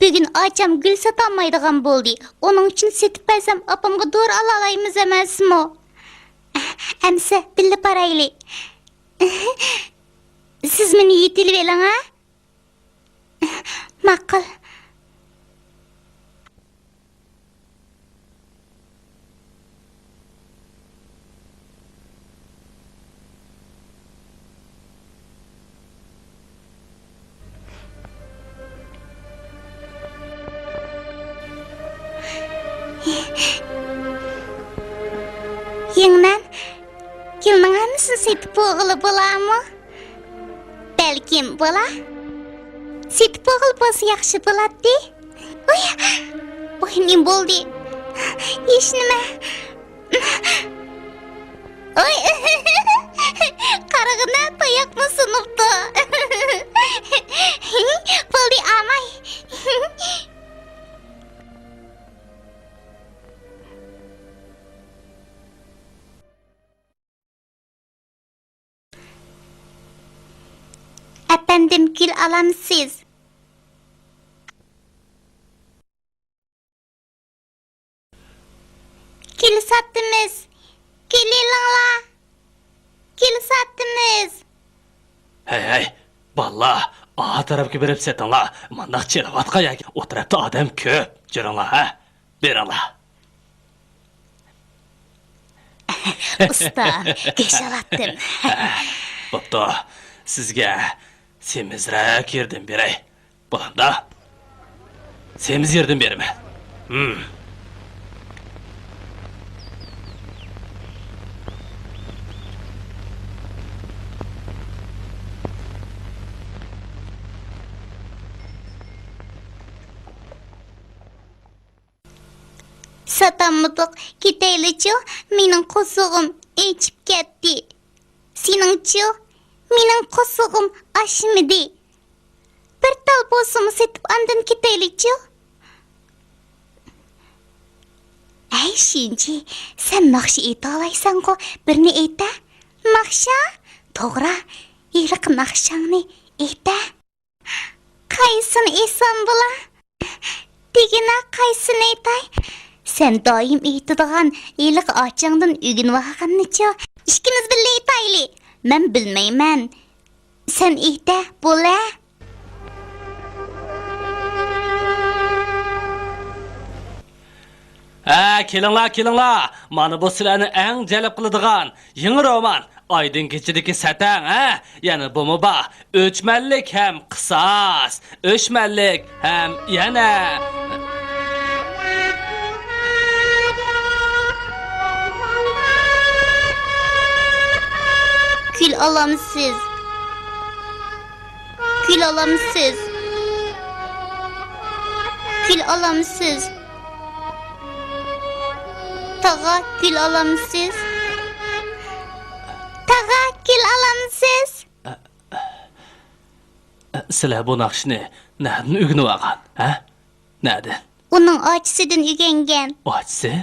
بۈگۈن ئاچام گۈل ساتالمايدىغان بولدى. ئۇنىڭ ئۈچۈن سېتىپ بەرسەم، ئاپامغا دورا ئالالايمىز ئەمەسمۇ؟ ئەمسە بىللە بارايلى. سىز مېنى يېتىلىۋېلىڭ، ھە؟ ماقۇل. يېڭىنەن، گۈلنىڭ ھەممىسىنى سېتىپ بولغىلى بولارمۇ؟ بەلكىم بولا. سېتىپ بولغىلى بولسا ياخشى بولاتتى. ئۇي، ئۇي، نېمە بولدى؟ ھېچنېمە. ئۇي، قارىغىنا، تاياقمۇ سۇنۇپتۇ. بولدى، ئاماي. ئەپەندىم، گۈل ئالامسىز؟ گۈل ساتىمىز. گۈل ئېلىڭلار. گۈل ساتىمىز. ھەي، ھەي، بالىلار، ئا تەرەپكە بېرىپ سېتىڭلار. مانداق چېلىۋاتقان ياكى ئۇ تەرەپتە ئادەم كۆپ. جۈرۈڭلار، ھە؟ بېرىڭلار. ئۇستام، گۆش ئالاتتىم. بوپتۇ، سىزگە سېمىزرەك ياردەم بېرەي. بولامدا؟ سېمىز ياردەم بېرىمەن. ھىم. ساتالمىدۇق، كېتەيلىچۇ، مېنىڭ قورسىقىم ئېچىپ كەتتى. سېنىڭچۇ؟ مېنىڭ قورسىقىم ئاچمىدى. بىر تال بولسىمۇ سېتىپ ئاندىن كېتەيلىچۇ. ئەي شىنجى، سەن ناخشا ئېيتالايسەنغۇ، بىرنى ئېيتە. ناخشا؟ توغرا، ھېلىقى ناخشاڭنى ئېيتە. قايسىنى ئېيتسام بولا؟ دېگىنە قايسىنى ئېيتاي؟ سەن دائىم ئېيتىدىغان ھېلىقى ئاچاڭدىن ئۆگىنىۋالغىنىچۇ؟ ئىككىمىز بىللە ئېيتايلى. مەن بىلمەيمەن. سەن ئېيتە، بولە. ھە، كېلىڭلار، كېلىڭلار. مانا بۇ سىلەرنى ئەڭ جەلپ قىلىدىغان يېڭى رومان. ئايدىڭ كېچىدىكى سەتەڭ، ھە؟ يەنە بۇمۇ بار. ئۆچمەنلىك ھەم قىساس. ئۆچمەنلىك ھەم يەنە. گۈل ئالامسىز. گۈل ئالامسىز. گۈل ئالامسىز. تاغا، گۈل ئالامسىز؟ تاغا، گۈل ئالامسىز؟ سىلەر بۇ ناخشىنى نەدىن ئۆگىنىۋالغان، ھە؟ نەدىن؟ ئۇنىڭ ئاچىسىدىن ئۆگەنگەن. ئاچىسى؟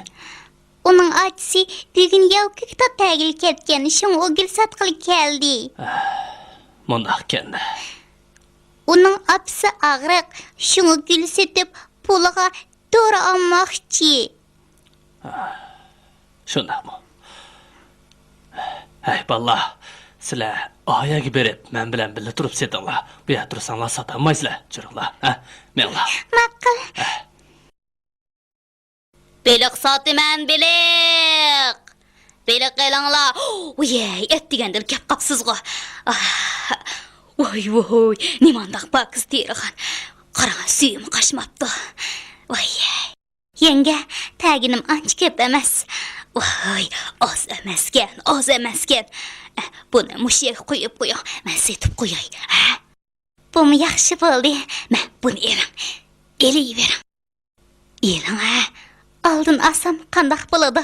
ئۇنىڭ ئاچىسى بۈگۈن ياۋا كۆكتات تەرگىلى كەتكەن، شۇڭا ئۇ گۈل ساتقىلى كەلدى. مۇنداق ئىكەن. ئۇنىڭ ئاپىسى ئاغرىق، شۇڭا گۈل سېتىپ پۇلىغا دورا ئالماقچى. شۇنداقمۇ؟ ھەي، بالىلار، سىلەر ئايەگە بېرىپ، مەن بىلەن بىللە تۇرۇپ سېتىڭلار. بۇ يەردە تۇرساڭلار ساتالمايسىلەر. جۈرۈڭلار، ھە؟ مېڭىڭلار. ماقۇل. بېلىق ساتىمەن، بېلىق! بېلىق ئېلىڭلار! ۋويەي، ئەتىگەندىلا كەپ قاپسىزغۇ! ئاھ، ۋاي، ۋوي، نېمانداق پاكىز تېرىغان! قاراڭ، سۈيىمۇ قاچماپتۇ. ۋايەي. يەڭگە، تەگىنىم ئانچە كۆپ ئەمەس. ۋاي، ئاز ئەمەسكەن، ئاز ئەمەسكەن. ئە، بۇنى مۇشۇ يەرگە قويۇپ قويۇڭ، مەن سېتىپ قوياي، ھە؟ بۇمۇ ياخشى بولدى. مە، بۇنى ئېلىڭ. ئېلىۋېرىڭ. ئېلىڭ ھە. ئالدىن ئالسام قانداق بولىدۇ؟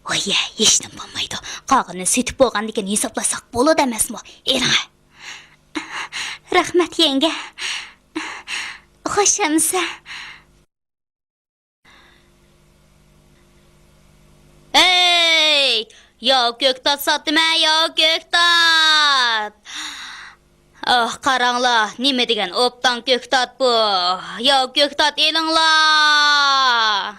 ۋاي، ھېچنېمە بولمايدۇ. قالغىنىنى سېتىپ بولغاندىكىن ھېسابلاساق بولىدۇ ئەمەسمۇ؟ ئېلىڭ ھە. رەھمەت، يەڭگە. خوش ئەمىسە. ھەي! ياۋا كۆكتات ساتىمەن، ياۋا كۆكتات! ئاھ، قاراڭلار، نېمە دېگەن ئوبدان كۆكتات بۇ! ياۋا كۆكتات ئېلىڭلار!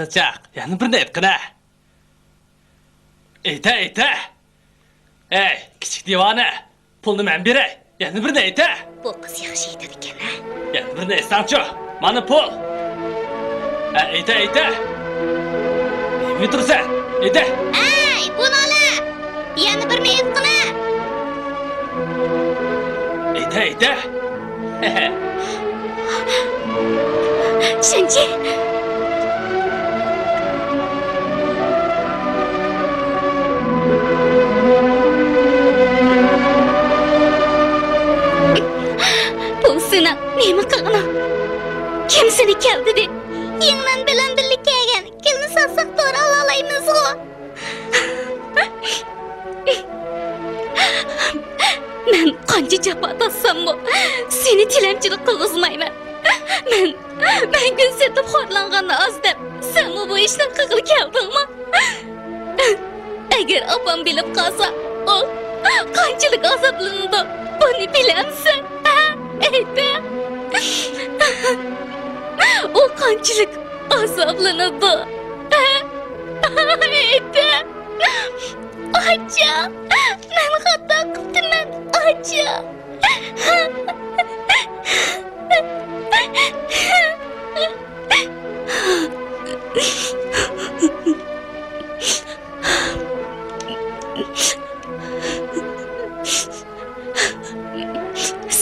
قىزچاق، يەنە بىرنى ئېيتقىنە. ئېيتە، ئېيتە. ئەي، كىچىك دىۋانە، پۇلنى مەن بېرەي، يەنە بىرنى ئېيتە. بۇ قىز ياخشى ئېيتىدىكەن ھە. يەنە بىرنى ئېيتساڭچۇ؟ مانا پۇل. ھە، ئېيتە، ئېيتە. نېمىگە تۇرىسەن؟ ئېيتە. ئەي، بۇنىڭلار! يەنە بىرنى ئېيتقىنە. ئېيتە، ئېيتە. شېنچى! بۇ سېنىڭ نېمە قىلغىنىڭ؟ كىم سېنى كەل دېدى؟ يىڭنەن بىلەن بىللە كەلگەن، كۈلنى ساتساق دورا ئالالايمىزغۇ؟ مەن قانچە جاپا تارتساممۇ، سېنى تىلەمچىلىك قىلغۇزمايمەن. مەن، مەن گۈل سېتىپ خورلانغاننى ئاز دەپ، سەنمۇ بۇ ئىشنى قىلغىلى كەلدىڭمۇ؟ ئەگەر ئاپام بىلىپ قالسا، ئۇ قانچىلىك ئازابلىنىدۇ، بۇنى بىلەمسەن؟ ھە؟ ئېيتە. ئۇ قانچىلىك ئازابلىنىدۇ. ئېيتە. ئاچا، مەن خاتا قىپتىمەن، ئاچا.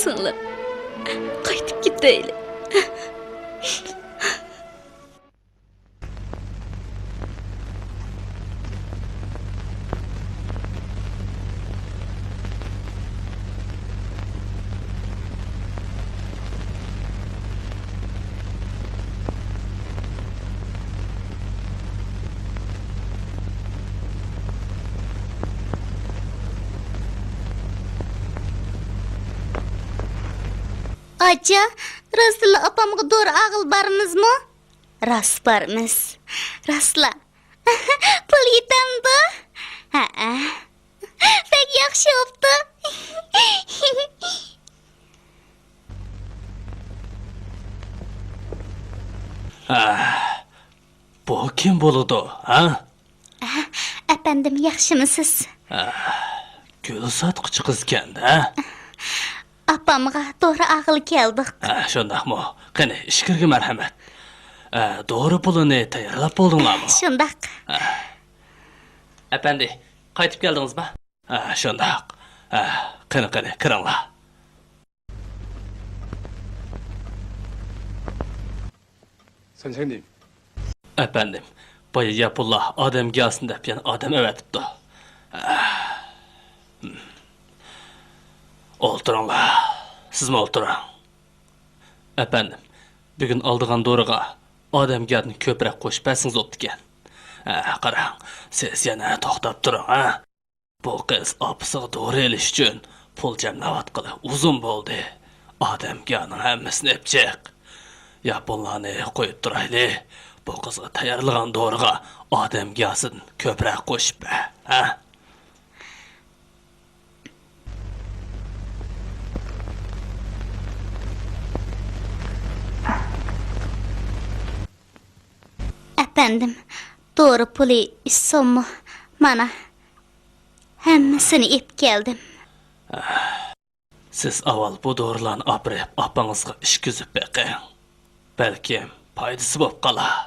سىڭلىم، قايتىپ كېتەيلى. ئاچا، راستلا ئاپامغا دورا ئالغىلى بارىمىزمۇ؟ راست بارىمىز. راستلا. پۇل يېتەمدۇ؟ ھەئە. بەك ياخشى بوپتۇ. ھە، بۇ كىم بولىدۇ، ھە؟ ئەپەندىم، ياخشىمۇسىز؟ ھە، گۈل ساتقۇچى قىزكەن، ھە؟ ئاپامغا دورا ئالغىلى كەلدۇق. ھە، شۇنداقمۇ؟ قېنى، ئىچكىرىگە مەرھەمەت. ھە، دورا پۇلىنى تەييارلاپ بولدۇڭلارمۇ؟ شۇنداق. ھە. ئەپەندى، قايتىپ كەلدىڭىزما؟ ھە، شۇنداق. ھە، قېنى، قېنى، كىرىڭلار. سەنسەندىن. ئەپەندىم، بايا ياپونلار ئادەم گىياسىنى دەپ يەنە ئادەم ئەۋەتىپتۇ. ئولتۇرۇڭلار، سىزمۇ ئولتۇرۇڭ. ئەپەندىم، بۈگۈن ئالىدىغان دورىغا ئادەم گىيادىن كۆپرەك قوشۇپ بەرسىڭىز بوپتىكەن. ھە، قاراڭ، سىز يەنە توختاپ تۇرۇڭ، ھە. بۇ قىز ئاپىسىغا دورا ئېلىش ئۈچۈن پۇل جەملەۋاتقىلى ئۇزۇن بولدى. ئادەم گىيانىڭ ھەممىسىنى ئېلىپ چىق. ياپونلارنى قويۇپ تۇرايلى. بۇ قىزغا تەييارلىغان دورىغا ئادەم گىياسىدىن كۆپرەك قوشۇپ بەر، ھە؟ ئەپەندىم، دورا پۇلى ئۈچ سوممۇ؟ مانا، ھەممىسىنى ئېلىپ كەلدىم. سىز ئاۋۋال بۇ دورىلارنى ئاپىرىپ، ئاپىڭىزغا ئىچكۈزۈپ بېقىڭ. بەلكىم پايدىسى بولۇپ قالار.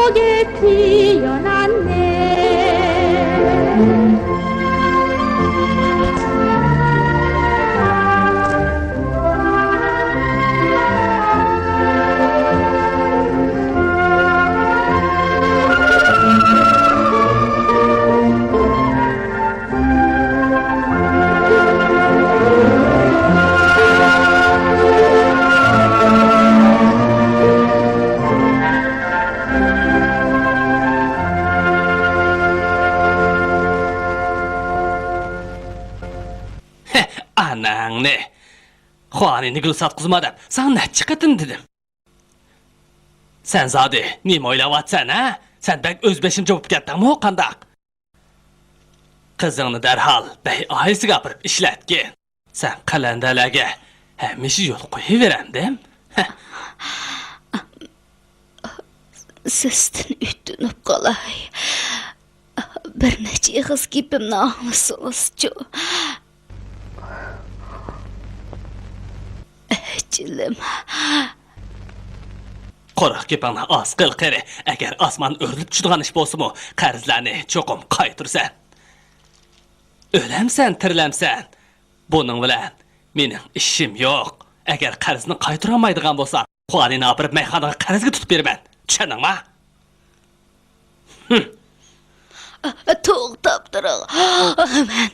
Spaghetti io nanne. ئاناڭنى! خۇانىنى گۈل ساتقۇزما دەپ ساڭا نەچچە قېتىم دېدىم. سەن زادى نېمە ئويلاۋاتىسەن، ھە؟ سەن بەك ئۆز بېشىمچە بولۇپ كەتتىڭمۇ قانداق؟ قىزىڭنى دەرھال بەي ئائىلىسىگە ئاپىرىپ ئىشلەتكىن. سەن قەلەندەرلەرگە ھەمىشە يول قويۇۋېرەمدىم؟ سىزدىن ئۆتۈنۈپ قالاي. بىر نەچچە ئېغىز گېپىمنى ئاڭلىسىڭىزچۇ؟ ئەجىلىم. قۇرۇق گېپىڭنى ئاز قىل، قېرى. ئەگەر ئاسمان ئۆرۈلۈپ چۈشىدىغان ئىش بولسىمۇ، قەرزلەرنى چوقۇم قايتۇرىسەن. ئۆلەمسەن، تىرىلەمسەن، بۇنىڭ بىلەن مېنىڭ ئىشىم يوق. ئەگەر قەرزنى قايتۇرالمايدىغان بولساڭ، خۇانىنى ئاپىرىپ مەيخانىغا قەرزگە تۇتۇپ بېرىمەن. چۈشەندىڭما؟ توختاپ تۇرۇڭ. مەن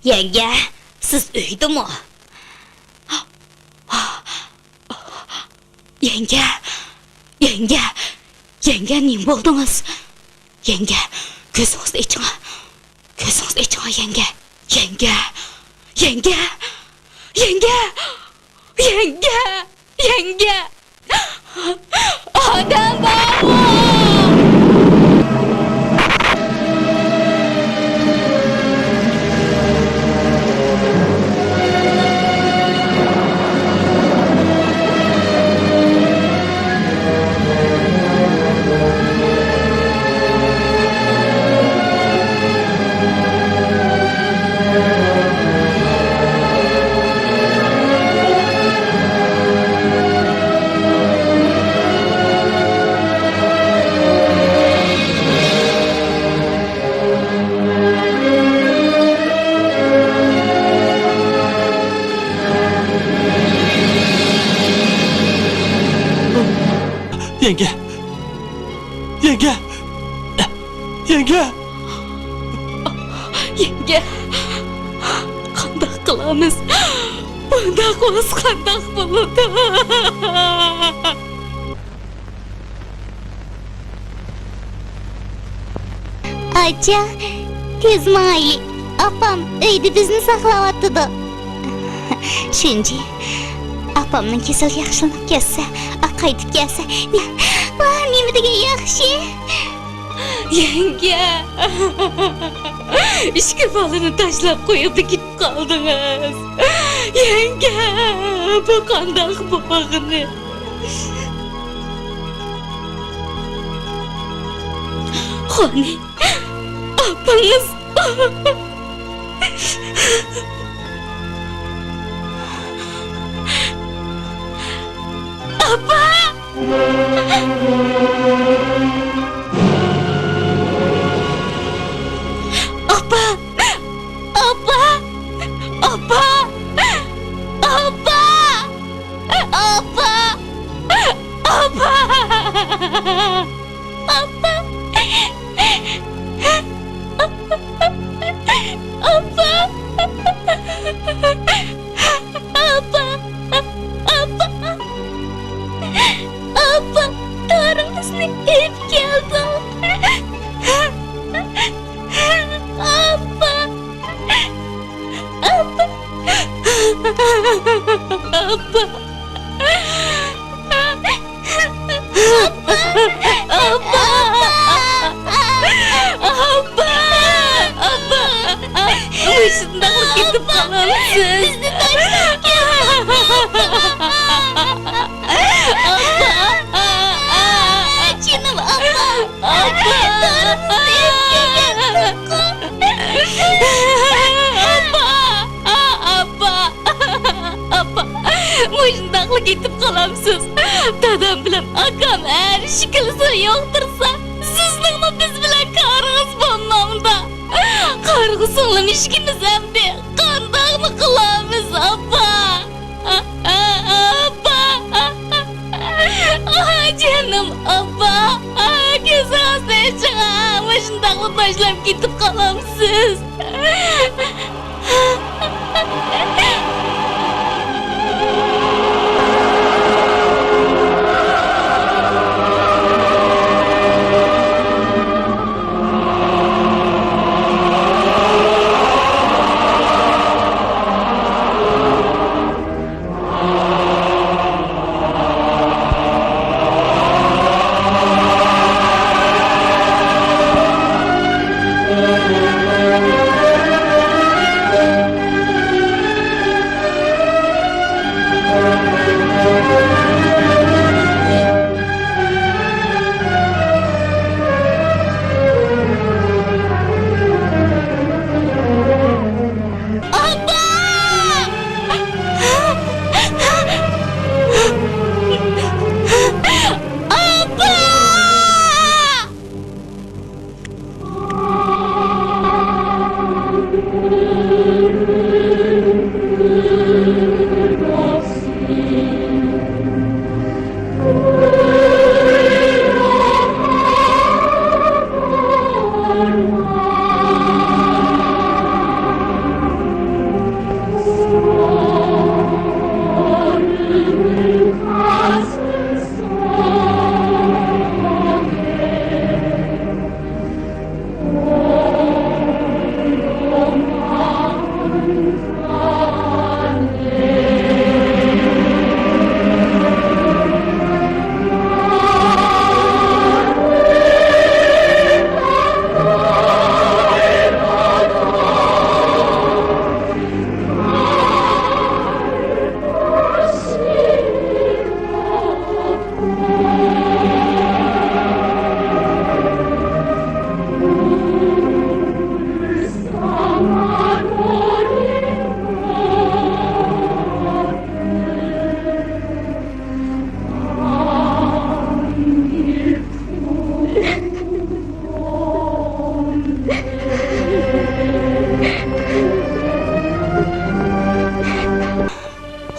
يەڭگە، سىز ئۆيدىمۇ؟ يەڭگە، يەڭگە، يەڭگە، نېمە بولدىڭىز؟ يەڭگە، كۆزىڭىزنى ئېچىڭ. كۆزىڭىزنى ئېچىڭ، يەڭگە. يەڭگە، يەڭگە، يەڭگە، يەڭگە، يەڭگە. ئادەم بارمۇ؟ يەڭگە! يەڭگە! يەڭگە! يەڭگە! قانداق قىلىمىز؟ بۇنداق بولسا قانداق بولىدۇ؟ ئاچا، تېز ماڭايلى. ئاپام ئۆيدە بىزنى ساقلاۋاتىدۇ. شۇنجى، ئاپامنىڭ كېسىلى ياخشىلىنىپ كەتسە، قايتىپ كەلسە، ۋاھ، نېمە دېگەن ياخشى. يەڭگە! ئىككى بالىنى تاشلاپ قويۇپلا كېتىپ قالدىڭىز. يەڭگە، بۇ قانداق بولغىنى؟ خۇانى، ئاپىڭىز. ئاپا! ئاپا! ئاپا! ئاپا! ئاپا! ئاپا! ئاپا! ئاپا! ئاپا! ئاپا! ئاپا! ئاپا! دورىڭىزنى ئېلىپ كەلدىڭ. ئاپا! ئاپا! ئاپا! ئاپا! ئاپا! ئاپا! مۇشۇنداقلا كېتىپ قالامسىز؟ بىزنى تاشلاپ كەتمەڭ، ئاپا! ئاپا! جېنىم ئاپا! ئاپا! ئاپا! كېتىپ قالامسىز؟ دادام بىلەن ئاكام ھەر ئىككىلىسىنى يوقىتىرسا، سىزنىڭمۇ بىز بىلەن كارىڭىز بولمامدۇ؟ قارىغۇ سىڭلىم ئىككىمىز ئەمدى قانداقمۇ قىلامىز، ئاپا؟ ئاپا! ئاھ، جېنىم ئاپا! كۆزىڭىزنى ئېچىڭ، مۇشۇنداقلا تاشلاپ كېتىپ قالامسىز؟ ئاپا! ئاپا!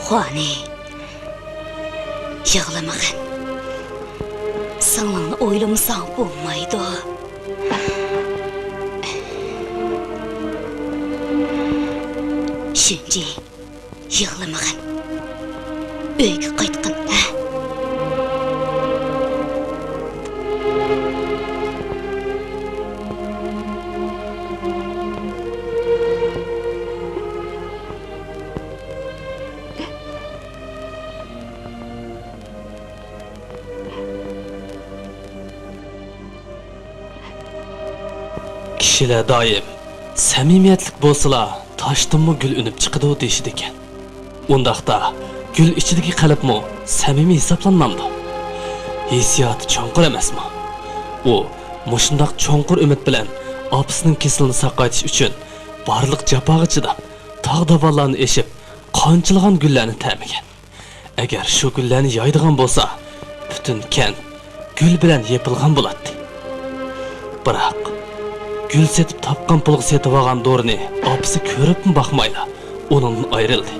خۇانى، يىغلىمىغىن. سىڭلىڭنى ئويلىمىساڭ بولمايدۇ. شىنجى، يىغلىمىغىن. ئۆيگە قايتقىن، ھە؟ كىشىلەر دائىم سەمىمىيەتلىك بولسىلا، تاشتىنمۇ گۈل ئۈنۈپ چىقىدۇ دېيىشىدىكەن. ئۇنداقتا، گۈل ئىچىدىكى قەلبمۇ سەمىمىي ھېسابلانمامدۇ؟ ھېسسىياتى چوڭقۇر ئەمەسمۇ؟ ئۇ مۇشۇنداق چوڭقۇر ئۈمىد بىلەن ئاپىسىنىڭ كېسىلىنى ساقايتىش ئۈچۈن بارلىق جاپاغا چىداپ، تاغ-داۋانلارنى ئېشىپ، قانچىلىغان گۈللەرنى تەمىگەن. ئەگەر شۇ گۈللەرنى يايدىغان بولسا، پۈتۈن كەنت گۈل بىلەن يېپىلغان بولاتتى. بىراق، گۈل سېتىپ تاپقان پۇلغا سېتىۋالغان دورىنى ئاپىسى كۆرۈپمۇ باقمايلا، ئۇنىڭدىن ئايرىلدى.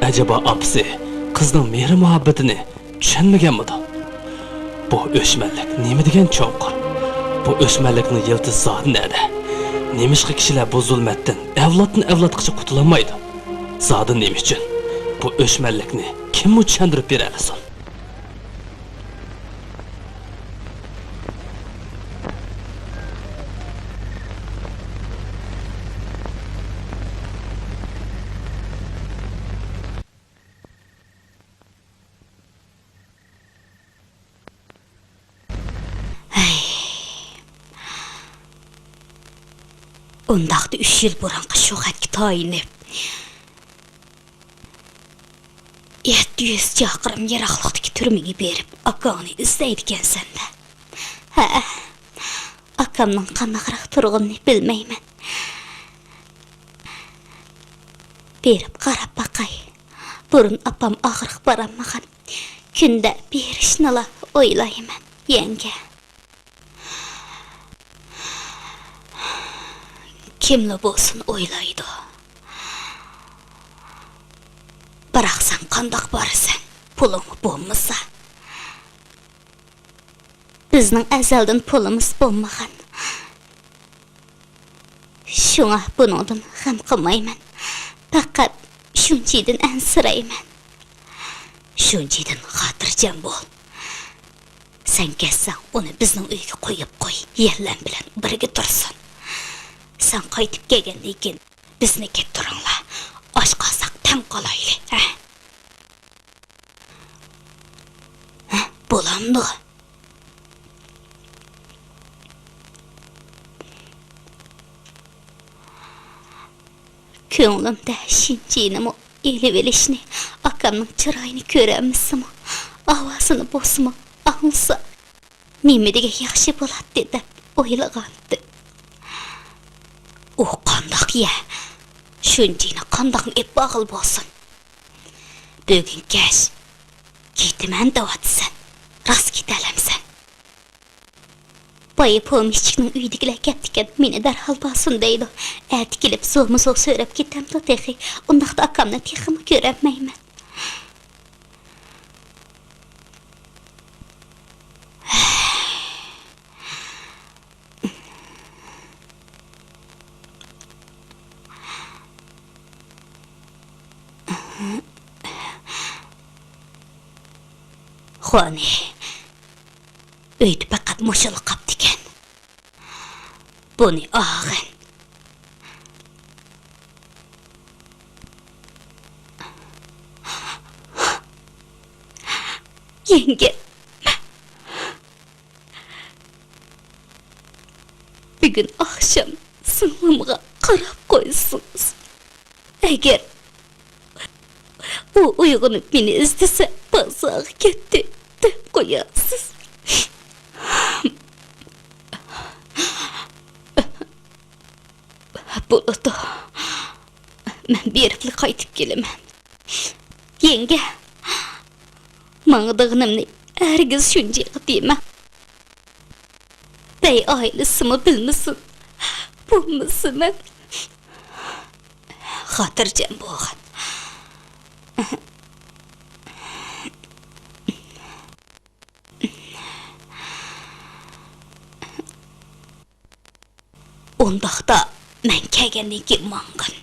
ئەجەبا ئاپىسى قىزنىڭ مېھرى-مۇھەببىتىنى چۈشەنمىگەنمىدۇ؟ بۇ ئۆچمەنلىك نېمە دېگەن چوڭقۇر؟ بۇ ئۆچمەنلىكنىڭ يىلتىزى زادى نەدە؟ نېمىشقا كىشىلەر بۇ زۇلمەتتىن ئەۋلادتىن ئەۋلادقىچە قۇتۇلالمايدۇ؟ زادى نېمە ئۈچۈن؟ بۇ ئۆچمەنلىكنى كىممۇ چۈشەندۈرۈپ بېرەلىسۇن؟ ھەي. ئۇنداقتا ئۈچ يىل بۇرۇنقى شۇ خەتكە تايىنىپ، يەتتە يۈز چاقىرىم يىراقلىقتىكى تۈرمىگە بېرىپ، ئاكاڭنى ئىزدەيدىكەنسەن-دە. ھە، ئاكامنىڭ قانداقراق تۇرغىنىنى بىلمەيمەن. بېرىپ قاراپ باقاي. بۇرۇن ئاپام ئاغرىق بارالمىغان. كۈندە بېرىشنىلا ئويلايمەن، يەڭگە. كىملا بولسۇن ئويلايدۇ. بىراق سەن قانداق بارىسەن؟ پۇلۇڭ بولمىسا. بىزنىڭ ئەزەلدىن پۇلىمىز بولمىغان. شۇڭا بۇنىڭدىن غەم قىلمايمەن. پەقەت شۇنچىدىن ئەنسىرەيمەن. شۇنچىدىن خاتىرجەم بول. سەن كەتسەڭ، ئۇنى بىزنىڭ ئۆيگە قويۇپ قوي، يەللەم بىلەن بىرگە تۇرسۇن. سەن قايتىپ كەلگەندىن كېيىن بىزنى كەتتۈرۈڭلار. ئاچ قالساق تەڭ قالايلى، ھە؟ ھە، بولامدۇ؟ كۆڭلۈمدە شىنجىنىمۇ ئېلىۋېلىشنى، ئاكامنىڭ چىرايىنى كۆرەلمىسىمۇ، ئاۋازىنى بولسىمۇ ئاڭلىسا، نېمە دېگەن ياخشى بولاتتى دەپ ئويلىغانتىم. ئۇ قانداق يە؟ شۇنجىنى قانداقمۇ ئېلىپ بارغىلى بولسۇن؟ بۈگۈن كەچ كېتىمەن دەۋاتىسەن. راست كېتەلەمسەن؟ بايا پومېشچىكنىڭ ئۆيىدىكىلەر كەپتىكەن، مېنى دەرھال بارسۇن دەيدۇ. ئەتە كېلىپ زورمۇ زور سۆرەپ كېتەمدۇ تېخى؟ ئۇنداقتا ئاكامنى تېخىمۇ كۆرەلمەيمەن. خۇانى، ئۆيدە پەقەت مۇشۇلا قاپتىكەن. بۇنى ئاغىن. يەڭگە. بۈگۈن ئاخشام سىڭلىمغا قاراپ قويسىڭىز. ئەگەر ئۇ ئويغىنىپ مېنى ئىزدىسە، بازارغا كەتتى دەپ قويارسىز. بولىدۇ. مەن بېرىپلا قايتىپ كېلىمەن. يەڭگە، ماڭىدىغىنىمنى ھەرگىز شۇنجىغا دېمە. بەي ئائىلىسىمۇ بىلمىسۇن. بولمىسا مەن خاتىرجەم بولغان. ئۇنداقتا مەن كەلگەندىن كېيىن ماڭغىن.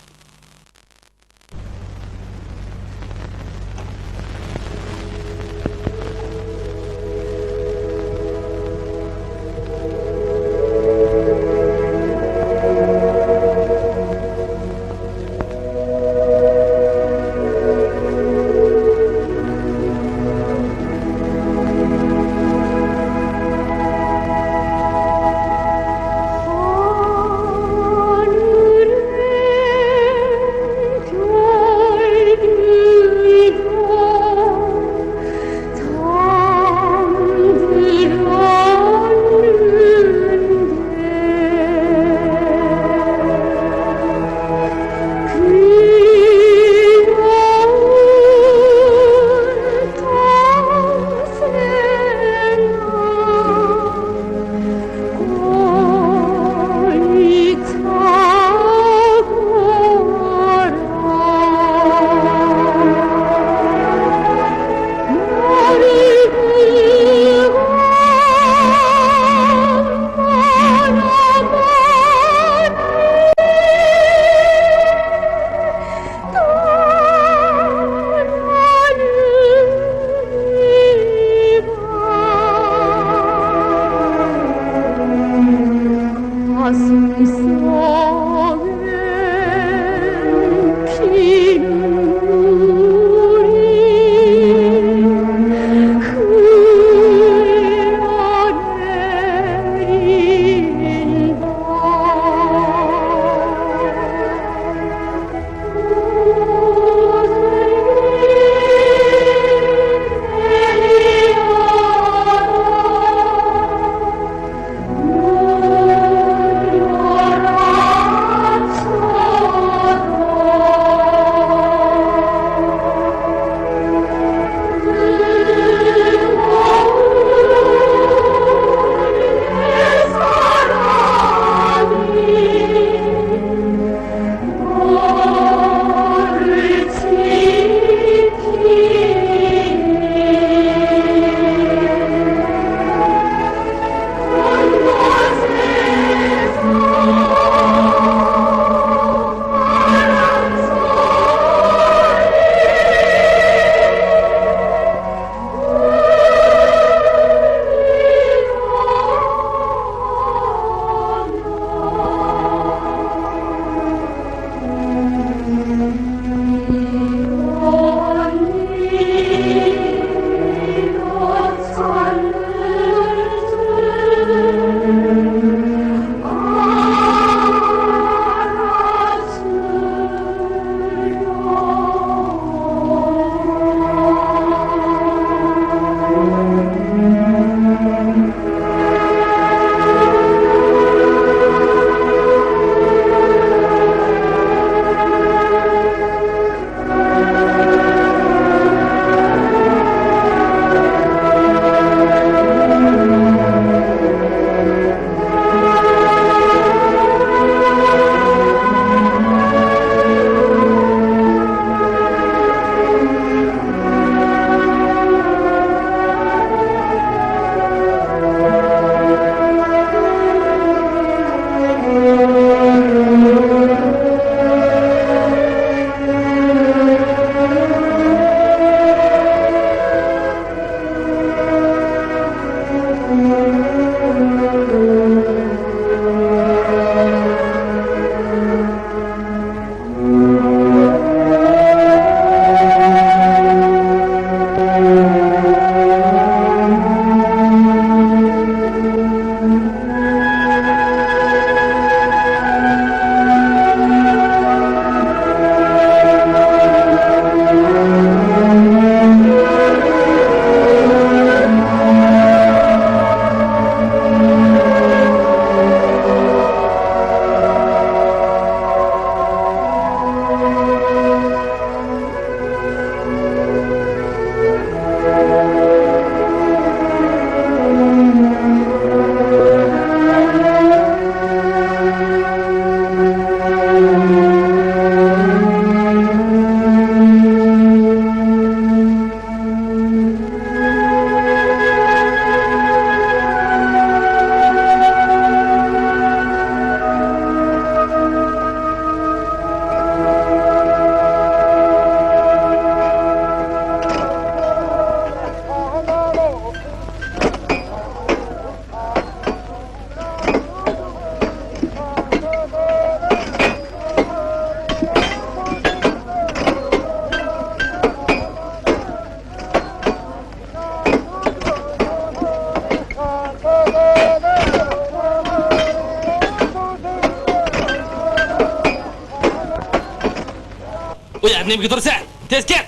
نېمىگە تۇرىسەن؟ تېز كەت!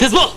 تېز بول!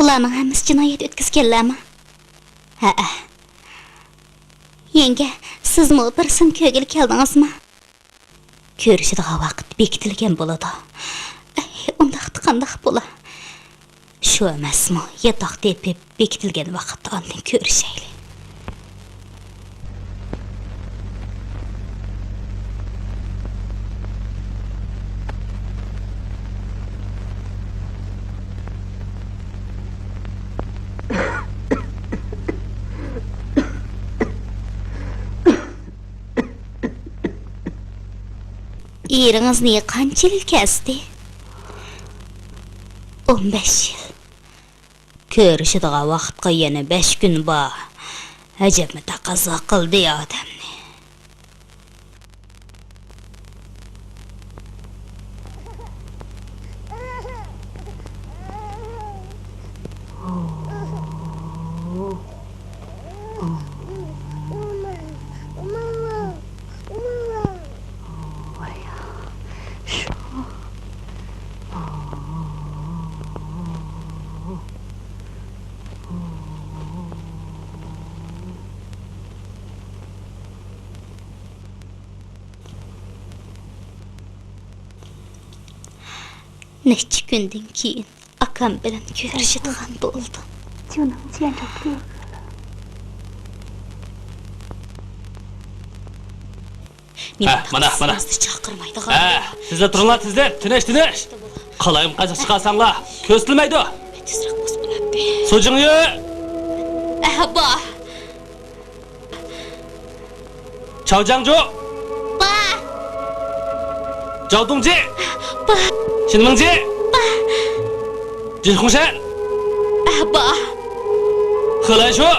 بۇلارنىڭ ھەممىسى جىنايەت ئۆتكۈزگەنلەرمۇ؟ ھەئە. يەڭگە، سىزمۇ بىر سىم كۆرگىلى كەلدىڭىزمۇ؟ كۆرۈشىدىغان ۋاقىت بېكىتىلگەن بولىدۇ. ئەي، ئۇنداقتا قانداق بولا؟ شۇ ئەمەسمۇ، ياتاق تېپىپ بېكىتىلگەن ۋاقىتتا ئاندىن كۆرۈشەيلى. ئېرىڭىزنى قانچە يىل كەستى؟ ئون بەش يىل. كۆرۈشىدىغان ۋاقىتقا يەنە بەش كۈن بار. ئەجەبمۇ تەقەززا قىلدى ئادەمنى. نەچچە كۈندىن كېيىن ئاكام بىلەن كۆرۈشىدىغان بولدۇم. ھە، مانا، مانا. ھە، تېزلەپ تۇرۇڭلار، تېزلەپ. تىنچ، تىنچ. قالايمىقانچىلىق چىقارساڭلار، كۆرسىتىلمەيدۇ. تېزرەك بولسا بولاتتى. سۇ جىڭيۈ. ئەھە، بار. چاۋ جياڭجۇ. بار. جاۋ دۇڭجى. بار. شېن مىڭجى. بار. جېن خۇڭشەن. ئەھ، بار. خې لەنشۇ.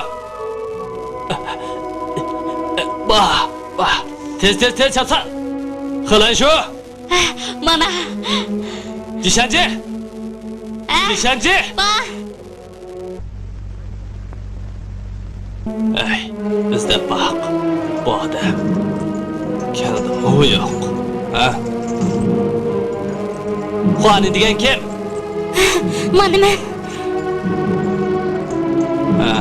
بار، بار. تېز، تېز، تېز چاپسان. خې لەنشۇ. ئەھ، مانا. جېشەنجى. ئەھ، جېشەنجى. بار. ئەي، ئىزدەپ باق. بۇ ئادەم كەلدىمۇ يوق، ھە؟ خۇانى دېگەن كىم؟ مانا مەن. ھە.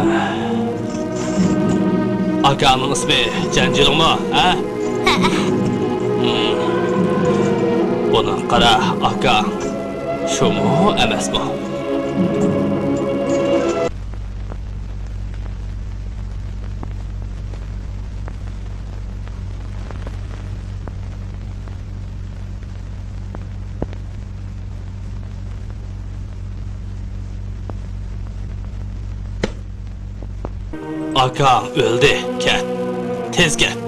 ئاكامنىڭ ئىسمى جەنجىلۇڭمۇ، ھە؟ ھەئە. ھىم. بۇنىڭغا قارا، ئاكاڭ. شۇمۇ ئەمەسمۇ؟ ئاكاڭ ئۆلدى، كەت. تېز كەت.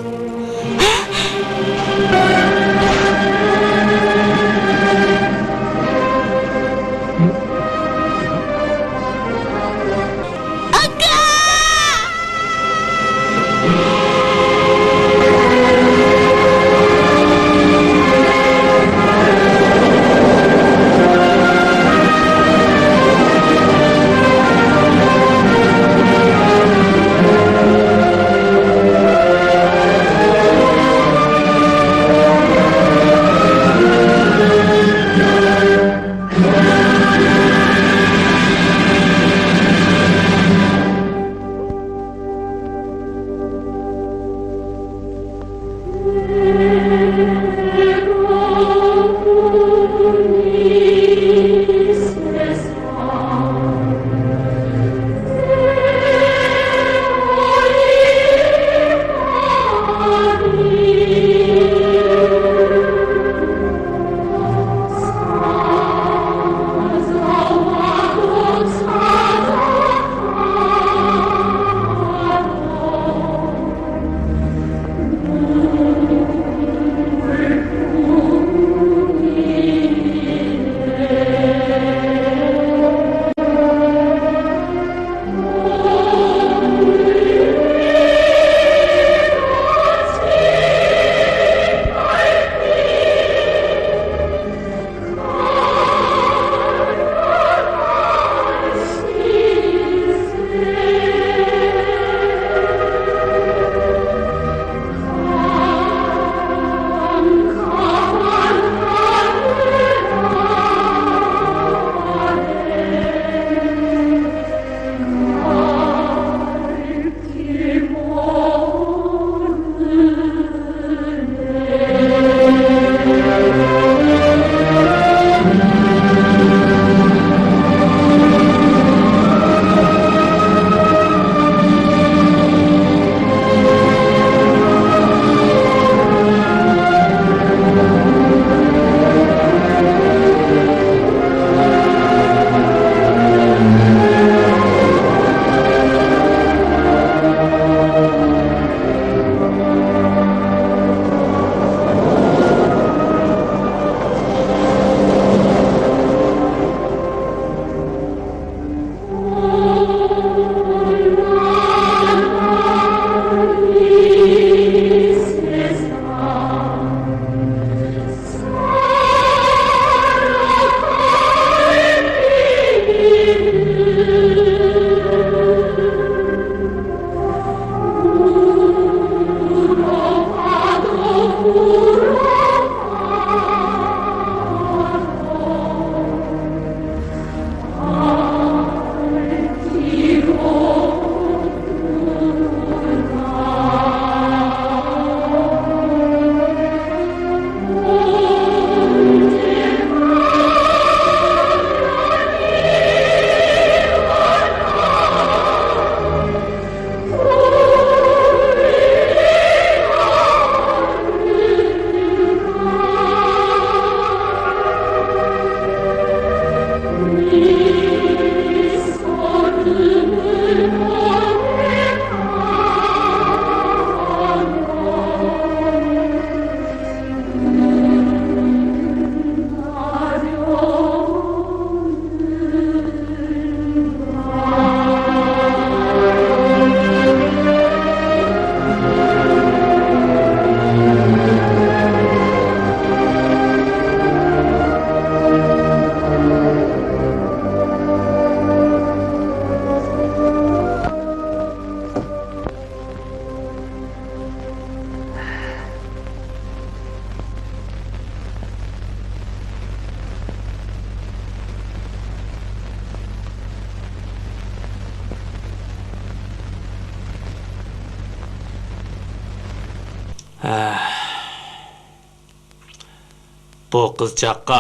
بۇ قىزچاققا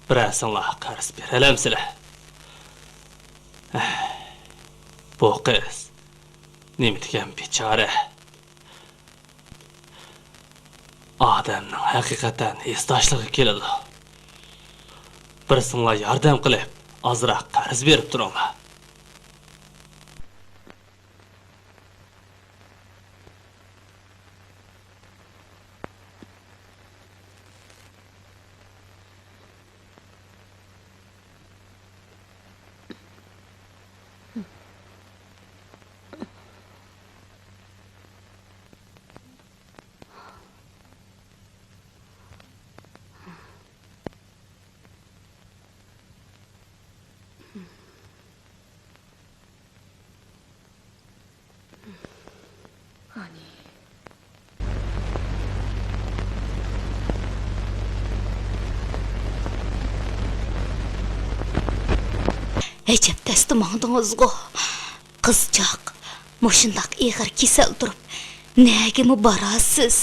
بىرەرسىڭلار قەرز بېرەلەمسىلەر؟ بۇ قىز نېمە دېگەن بىچارە. ئادەمنىڭ ھەقىقەتەن ھېسداشلىقى كېلىدۇ. بىرسىڭلار ياردەم قىلىپ، ئازراق قەرز بېرىپ تۇرۇڭلار. ئەجەب تەستە ماڭدىڭىزغۇ، قىزچاق. مۇشۇنداق ئېغىر كېسەل تۇرۇپ، نەگىمۇ بارارسىز؟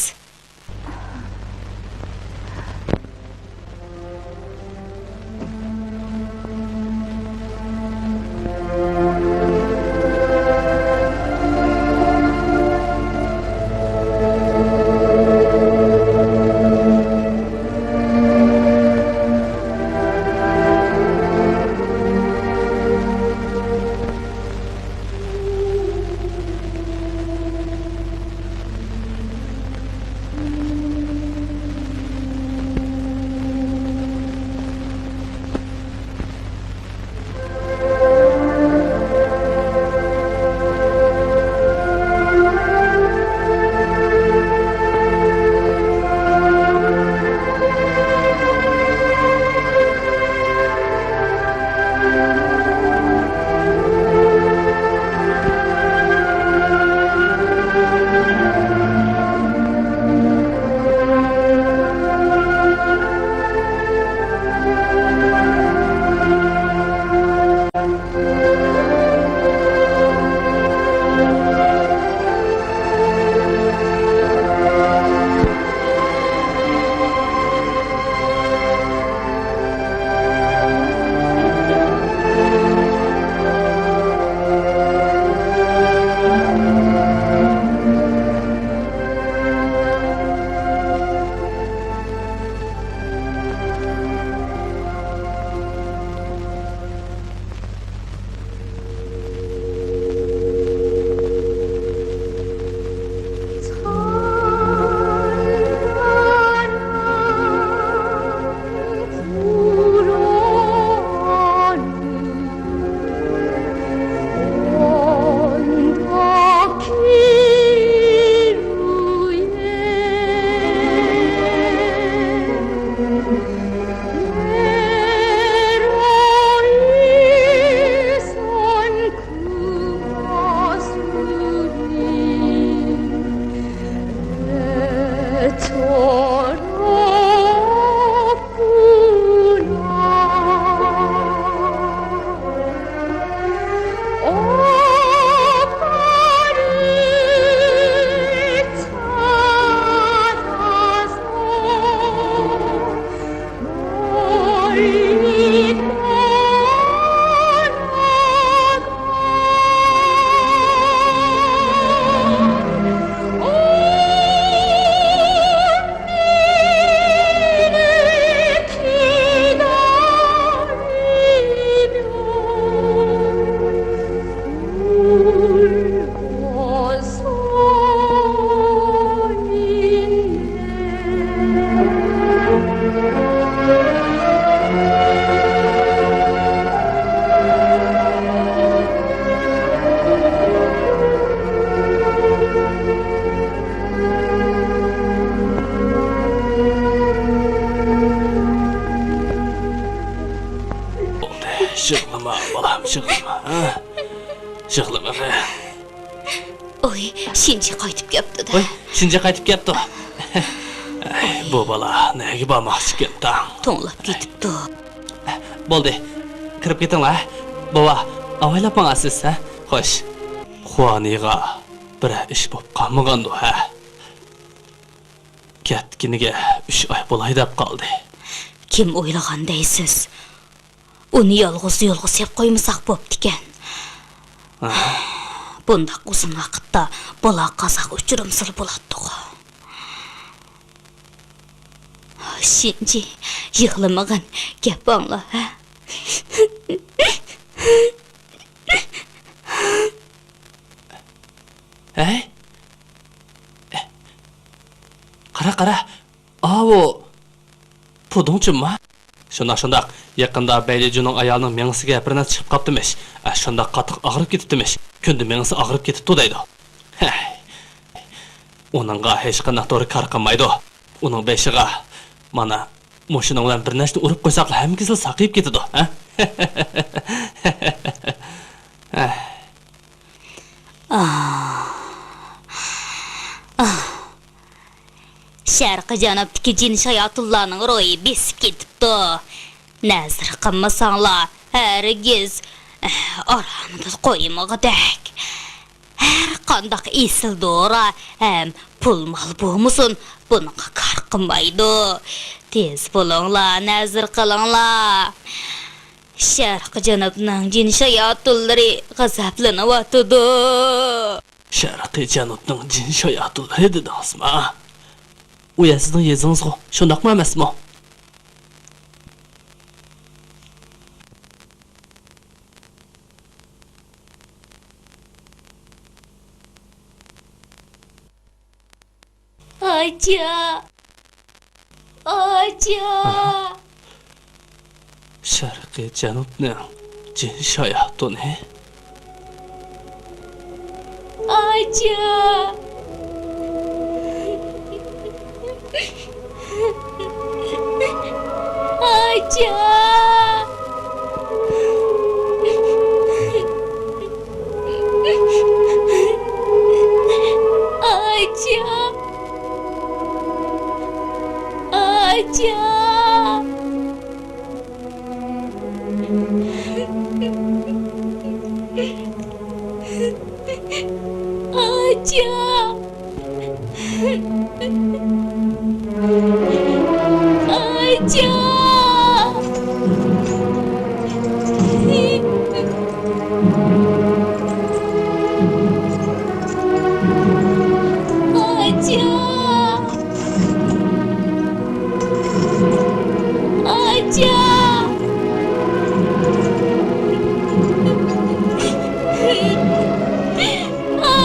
بولدى، يىغلىما، بالام، يىغلىما، ھە؟ يىغلىمىغىن. ئوي، شىنجى قايتىپ كەپتۇ-دە. ئوي، شىنجى قايتىپ كەپتۇ. ئەي، بۇ بالا نەگە بارماقچىكىن تاڭ؟ توڭلاپ كېتىپتۇ. بولدى، كىرىپ كېتىڭلار. بوۋا، ئاۋايلاپ ماڭارسىز، ھە؟ خوش. خۇانىغا بىرەر ئىش بوپ قالمىغاندۇ، ھە؟ كەتكىنىگە ئۈچ ئاي بولاي دەپ قالدى. كىم ئويلىغان دەيسىز؟ ئۇنى يالغۇز يولغا سېلىپ قويمىساق بوپتىكەن. ھە. بۇنداق ئۇزۇن ۋاقىتتا بالا قازاغا ئۇچرىمىسىلا بولاتتىغۇ. شىنجى، يىغلىمىغىن، گەپ ئاڭلا، ھە؟ ھەي؟ قارا، قارا. ئاۋۇ پۇدۇڭچىمما؟ شۇنداق، شۇنداق. يېقىندا بەيلىجۇنىڭ ئايالىنىڭ مېڭىسىگە بىر نەرسە چىقىپ قاپتىمىش. ئە، شۇنداق قاتتىق ئاغرىپ كېتىپتىمىش. كۈندە مېڭىسى ئاغرىپ كېتىپتۇ دەيدۇ. ھەي. ئۇنىڭغا ھېچقانداق دورا كار قىلمايدۇ. ئۇنىڭ بېشىغا، مانا، مۇشۇنىڭ بىلەن بىر نەرسىنى ئۇرۇپ قويساقلا ھەممە كېسەل ساقىيىپ كېتىدۇ، ھە؟ ئاھ. ئاھ. شەرقىي جەنۇبتىكى جىن شاياتۇنلارنىڭ روھى بېسىپ كېتىپتۇ. نەزىر قىلمىساڭلار، ھەرگىز، ئارامىدا قويمىغۇدەك. ھەر قانداق ئېسىل دورا ھەم پۇل مال بولمىسۇن، بۇنىڭغا كار قىلمايدۇ. تېز بولۇڭلار، نەزىر قىلىڭلار. شەرقىي جەنۇبنىڭ جىن شاياتۇنلىرى غەزەپلىنىۋاتىدۇ. شەرقىي جەنۇبنىڭ جىن شاياتۇنلىرى دېدىڭىزما؟ ئۇ يەر سىزنىڭ يېزىڭىزغۇ، شۇنداقمۇ ئەمەسمۇ؟ ئاچا! ئاچا! شەرقىي جەنۇبنىڭ جىن شاياتۇنى. ئاچا! ئاچا! ئاچا! ئاچا! ئاچا! ئاچا! ئاچا! ئاچا!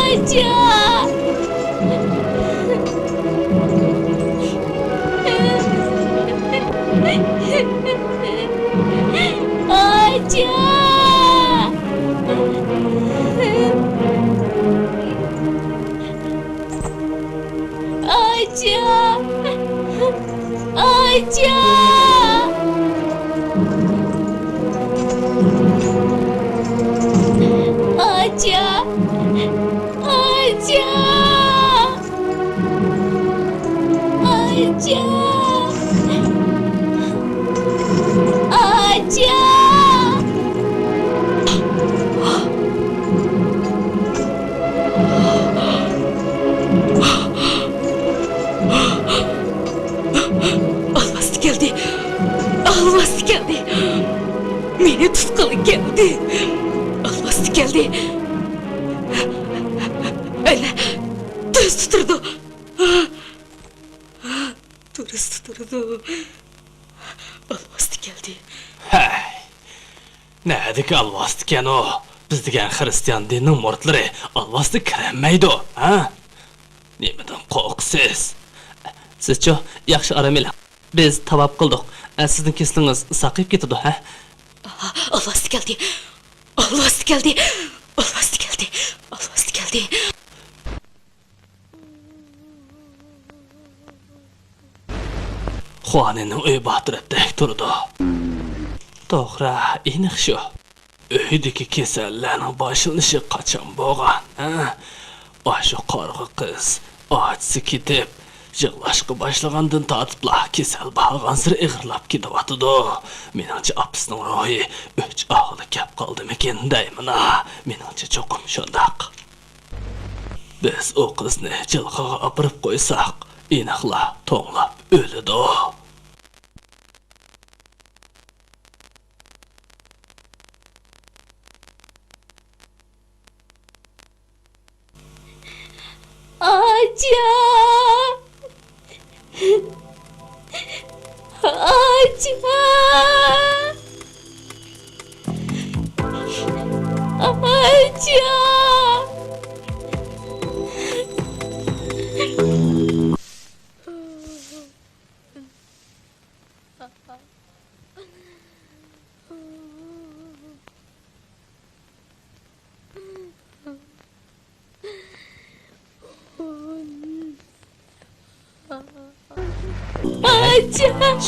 ئاچا! ئاچا! ئاچا! ئاچا! ئاچا! ئاچا! ئاچا! ئاچا! ئالۋاستى كەلدى! ئالۋاستى كەلدى! مېنى تۇتقىلى كەلدى! ئالۋاستى كەلدى! ئەنە، دۇرۇس تۇتۇرىدۇ! دۇرۇس تۇتۇرىدۇ! ئالۋاستى كەلدى! ھەي! نەدىكى ئالۋاستىكەن ئۇ؟ بىز دېگەن خىرىستىيان دىنىنىڭ مۇرىتلىرى ئالۋاستىگە كىرەلمەيدۇ، ھە؟ نېمىدىن قورقىسىز؟ سىزچۇ؟ ياخشى ئارام ئېلىڭ. بىز تاۋاپ قىلدۇق. ئە، سىزنىڭ كېسىلىڭىز ساقىيىپ كېتىدۇ، ھە؟ ئالۋاستى كەلدى! ئالۋاستى كەلدى! ئالۋاستى كەلدى! ئالۋاستى كەلدى! خۇانىنىڭ ئۆيى بۇ تەرەپتەك تۇرىدۇ. توغرا، ئېنىق شۇ. ئۆيدىكى كېسەللەرنىڭ باشلىنىشى قاچان بولغان، ھە؟ ئاشۇ قارىغۇ قىز ئاچىسى كېتىپ، يىغلاشقا باشلىغاندىن تارتىپلا كېسەل بارغانسېرى ئېغىرلاپ كېتىۋاتىدۇ. مېنىڭچە، ئاپىسىنىڭ روھى ئۆچ ئاغلىق كەپ قالدىمىكىن دەيمىنا. مېنىڭچە، چوقۇم شۇنداق. بىز ئۇ قىزنى جىلغىغا ئاپىرىپ قويساق، ئېنىقلا توڭلاپ ئۆلىدۇ. ئاچا! ئاچا! ئاچا! ئاچا!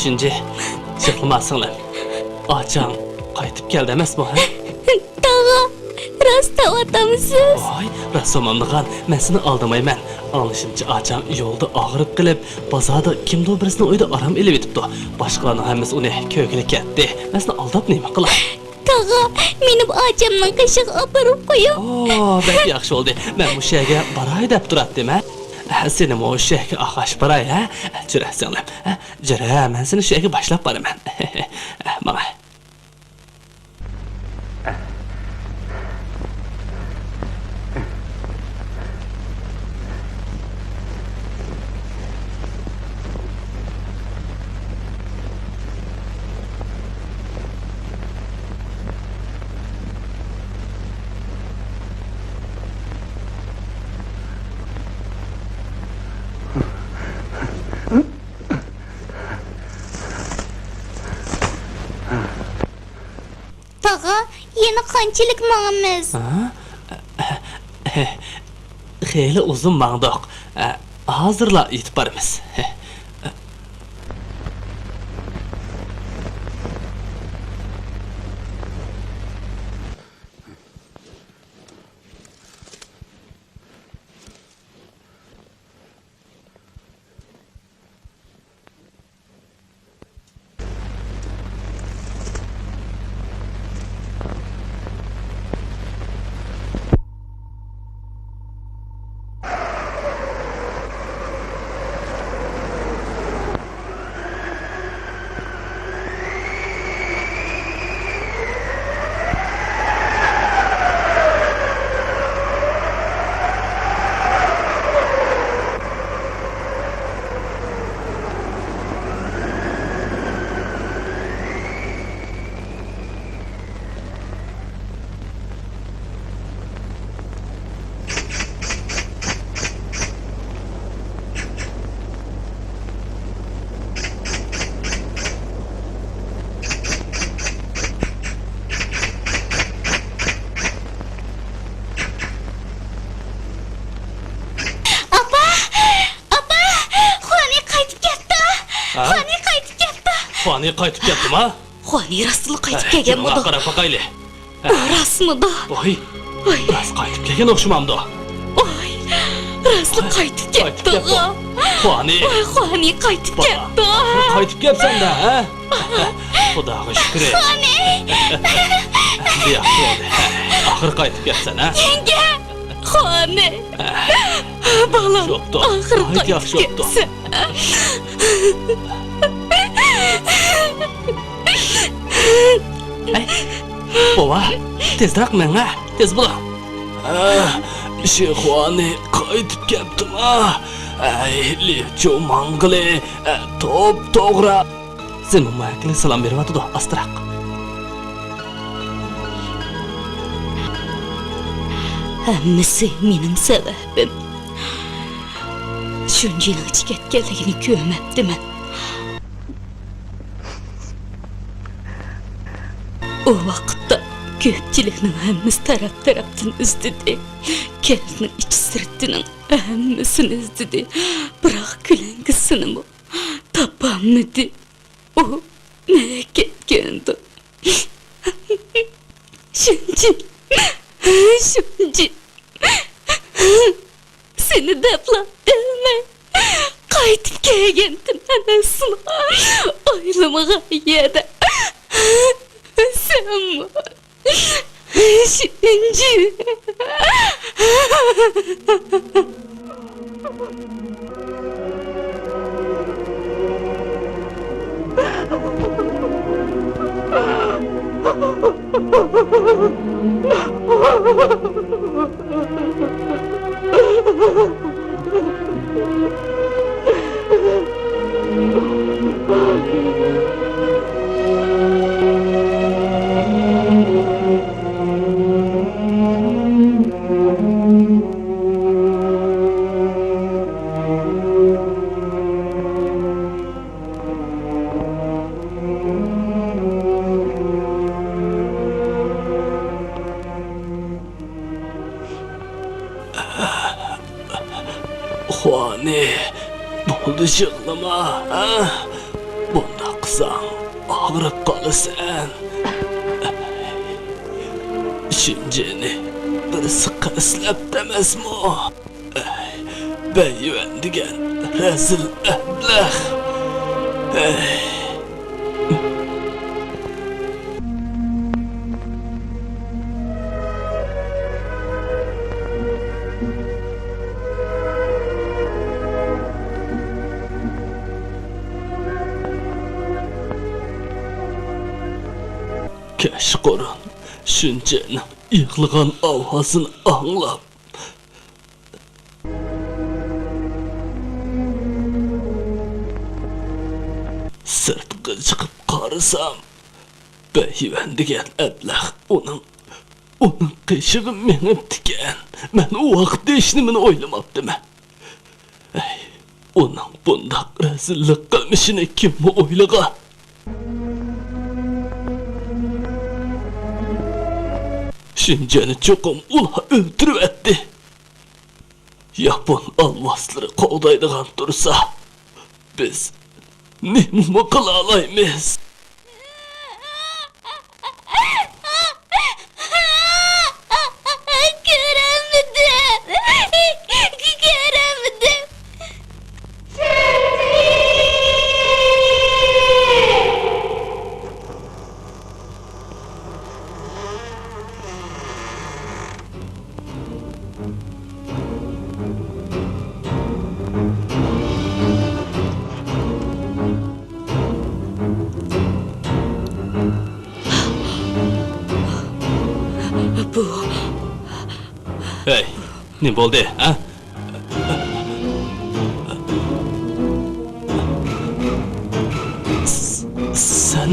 شىنجى، يىغلىما سىڭلىم. ئاچاڭ قايتىپ كەلدى ئەمەسمۇ، ھە؟ تاغا، راست دەۋاتامسىز؟ ۋاي، راست دەۋاتامدىغان، مەن سېنى ئالدىمايمەن. ئاڭلىشىمچە، ئاچاڭ يولدا ئاغرىپ قېلىپ، بازاردا كىمدۇر بىرسىنىڭ ئۆيىدە ئارام ئېلىۋېتىپتۇ. باشقىلارنىڭ ھەممىسى ئۇنى كۆرگىلى كەتتى. مەن سېنى ئالداپ نېمە قىلاي؟ تاغا، مېنى ئاچامنىڭ قېشىغا ئاپىرىپ قويۇڭ. ئو، بەك ياخشى بولدى. مەن مۇشۇ يەرگە باراي دەپ تۇراتتىم، ھە؟ سېنىمۇ شۇ يەرگە ئاخاش باراي، ھە؟ جۈرە، سىڭلىم، ھە؟ جۈرە، مەن سېنى شۇ يەرگە باشلاپ بارىمەن. ماڭاي. تاغا، يەنە قانچىلىك ماڭىمىز؟ ھە؟ خېلى ئۇزۇن ماڭدۇق. ھازىرلا يېتىپ بارىمىز. ئاپا! ئاپا! خۇانى قايتىپ كەپتۇ! ھە؟ خۇانى قايتىپ كەپتۇ! خۇانى قايتىپ كەپتۇما؟ خۇانى راستلا قايتىپ ئەي، كەلگەنمىدۇ؟ قاراپ باقايلى. ئۇ راستمىدۇ؟ ۋاي، ۋاي. راست قايتىپ كەلگەن ئوخشىمامدۇ؟ ۋاي، راستلا قايتىپ كەپتۇ. خۇانى. ۋاي، خۇانى قايتىپ كەپتۇ. قايتىپ كەپسەن-دە، ھە؟ خۇداغا شۈكرى. خۇانى. ياخشى بولدى. ئاخىرى قايتىپ كەپسەن، ھە؟ يەڭگە. خۇانى. بالام، ئاخىرى قايتىپ كەپسەن. ئەي، بوۋا، تېزراق مېڭە، تېز بول. ئە، شىخۇانى قايتىپ كەپتىما؟ ئەي، لىچۇ ماڭغىلى، ئە، توپتوغرا. زېمىنمۇ ھەقلىق سالام بېرىۋاتىدۇ، ئاستىراق. ھەممىسى مېنىڭ سەۋەبىم. شۇنجىنىڭ ئىچى كەتكەنلىكىنى كۆرمەپتىمەن. ئۇ ۋاقىتتا كۆپچىلىكنىڭ ھەممىسى تەرەپ-تەرەپتىن ئىزدىدى. كەنتنىڭ ئىچى-سىرتىنىڭ ھەممىسىنى ئىزدىدى. بىراق كۆلەڭگىسىنىمۇ تاپالمىدى. ئۇ نەگە كەتكەندۇ؟ شۇنجى، شۇنجى، سېنى دەپلا ئۆلمەي قايتىپ كەلگەنتىم ئەمەسمۇ؟ ئويلىمىغان يەردە سەنمۇ شۇنجى. خۇانى، بولدى يىغلىما، ھە؟ بۇنداق قىلساڭ ئاغرىپ قالىسەن. شىنجىنى بىرسى قەستلەپتۇ ئەمەسمۇ؟ ئەي، بەييۈەن دېگەن رەزىل ئەبلەخ. ئەي. كەچقۇرۇن شۇنچەنىڭ يىغلىغان ئاۋازىنى ئاڭلاپ، سىرتقا چىقىپ قارىسام، بەيۋەن دېگەن ئەبلەخ ئۇنىڭ، ئۇنىڭ قېشىغا مېڭىپتىكەن. مەن ئۇ ۋاقىتتا ھېچنېمىنى ئويلىماپتىمەن. ئەي، ئۇنىڭ بۇنداق رەزىللىك قىلمىشىنى كىممۇ ئويلىغان؟ شىنجەننى چوقۇم ئۇلار ئۆلتۈرۈۋەتتى. ياپون ئالۋاستىلىرى قوغدايدىغان تۇرسا، بىز نېمىمۇ قىلالايمىز؟ كۆرەلمىدىم. كۆرەلمىدىم. بۇ. ھەي، نېمە بولدى، ھە؟ سەن،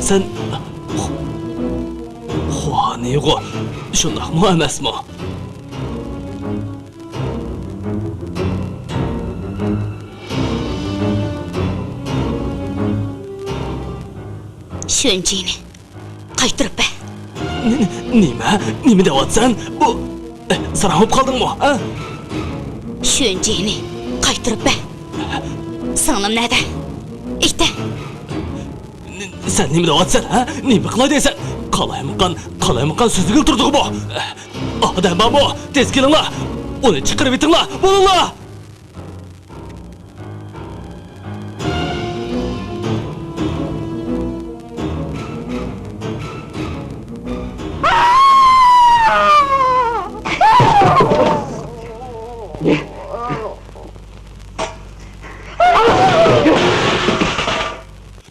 سەن خۇ-، خۇانىغۇ، شۇنداقمۇ ئەمەسمۇ؟ شۆنجىنى قايتۇرۇپ بەر. ن-، ن-، نېمە؟ نېمە دەۋاتىسەن؟ بۇ، ئە، ساراڭ بولۇپ قالدىڭمۇ، ھە؟ شۆنجىنى قايتۇرۇپ بەر. سىڭلىم نەدە؟ ئېيتە. ن-، سەن نېمە دەۋاتىسەن، ھە؟ نېمە قىلاي دەيسەن؟ قالايمىقان، قالايمىقان سۆزلىگىلى تۇردىغۇ بۇ. ئادەم بارمۇ؟ تېز كېلىڭلار! ئۇنى چىقىرىۋېتىڭلار! بولۇڭلار!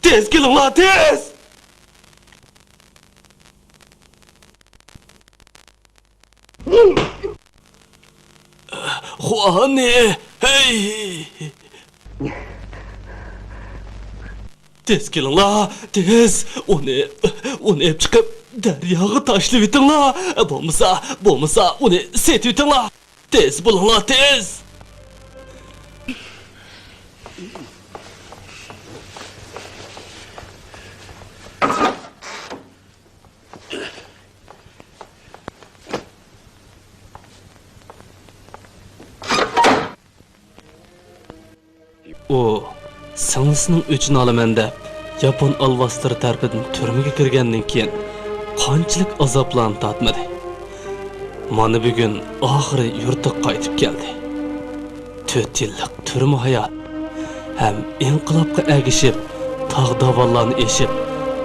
تېز كېلىڭلار، تېز! خۇانى، ھەي! تېز كېلىڭلار، تېز! ئۇنى، ئۇنى ئېلىپ چىقىپ، دەرياغا تاشلىۋېتىڭلار! بولمىسا، بولمىسا، ئۇنى سېتىۋېتىڭلار! تېز بولۇڭلار، تېز! ئۇ سىڭلىسىنىڭ ئۆچىنى ئالىمەن دەپ، ياپون ئالۋاستىلىرى تەرىپىدىن تۈرمىگە كىرگەندىن كېيىن، قانچىلىك ئازابلارنى تارتمىدى. مانا بۈگۈن ئاخىرى يۇرتىغا قايتىپ كەلدى. تۆت يىللىق تۈرمە ھاياتى ھەم ئىنقىلابقا ئەگىشىپ، تاغ داۋانلارنى ئېشىپ،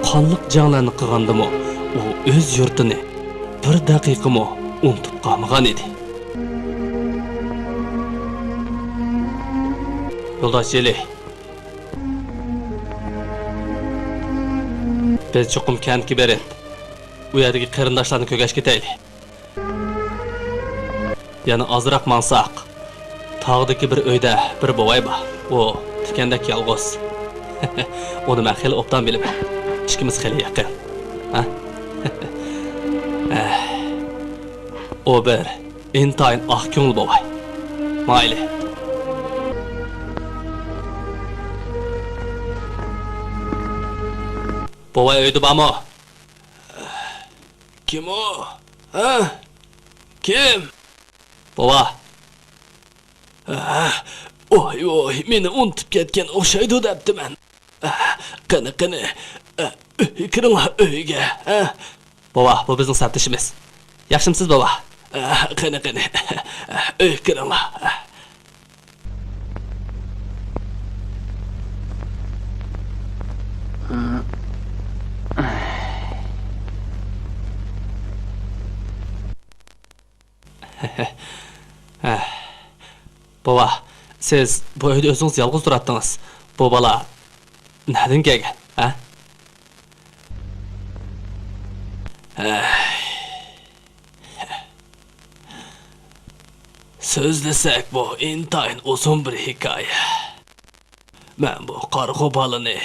قانلىق جەڭلەرنى قىلغاندىمۇ، ئۇ ئۆز يۇرتىنى بىر دەقىقىمۇ ئۇنتۇپ قالمىغان ئىدى. يولداش جېلى، بىز چوقۇم كەنتكە بېرىپ، ئۇ يەردىكى قېرىنداشلارنى كۆرگەچ كېتەيلى. يەنە ئازراق ماڭساق، تاغدىكى بىر ئۆيدە بىر بوۋاي بار. ئۇ تىكەندەك يالغۇز. ئۇنى مەن خېلى ئوبدان بىلىمەن. ئىككىمىز خېلى يېقىن. ھە؟ ئۇ بىر ئىنتايىن ئاق كۆڭۈل بوۋاي. مايلى. بوۋاي ئۆيدە بارمۇ؟ كىم ئۇ؟ ھە؟ كىم؟ بوۋا. ھە؟ ۋاي، ۋاي، مېنى ئۇنتۇپ كەتكەن ئوخشايدۇ دەپتىمەن. قېنى، قېنى، ئۆيگە كىرىڭلار، ئۆيگە، ھە؟ بوۋا، بۇ بىزنىڭ سەپدىشىمىز. ياخشىمۇسىز، بوۋا؟ قېنى، قېنى، ئۆيگە كىرىڭلار. بوۋا، سىز بۇ ئۆيدە ئۆزىڭىز يالغۇز تۇراتتىڭىز. بۇ بالا نەدىن كەلگەن، ھە؟ سۆزلىسەك، بۇ ئىنتايىن ئۇزۇن بىر ھېكايە. مەن بۇ قارىغۇ بالىنى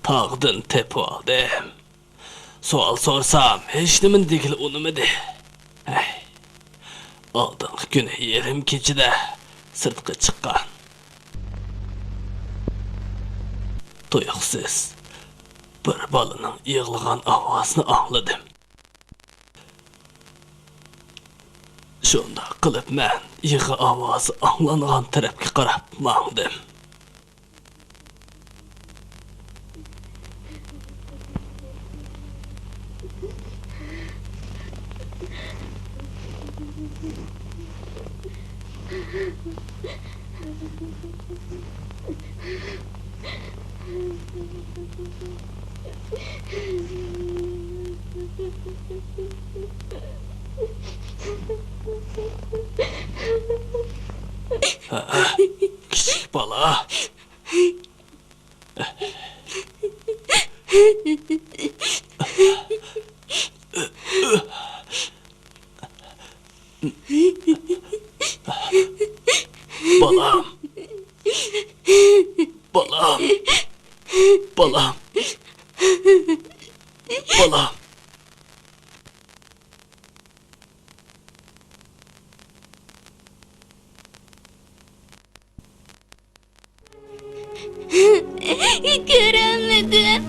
تاغدىن تېپىۋالدىم. سوئال سورىسام، ھېچنېمىنى دېگىلى ئۇنىمىدى. ھەي، ئالدىنقى كۈنى يېرىم كېچىدە سىرتقا چىققان. تۇيۇقسىز بىر بالىنىڭ يىغلىغان ئاۋازىنى ئاڭلىدىم. شۇنداق قىلىپ مەن يىغا ئاۋازى ئاڭلانغان تەرەپكە قاراپ ماڭدىم. كىچىك بالا. بالام. بالام. بالام. بالام. كۆرەلمىدىم.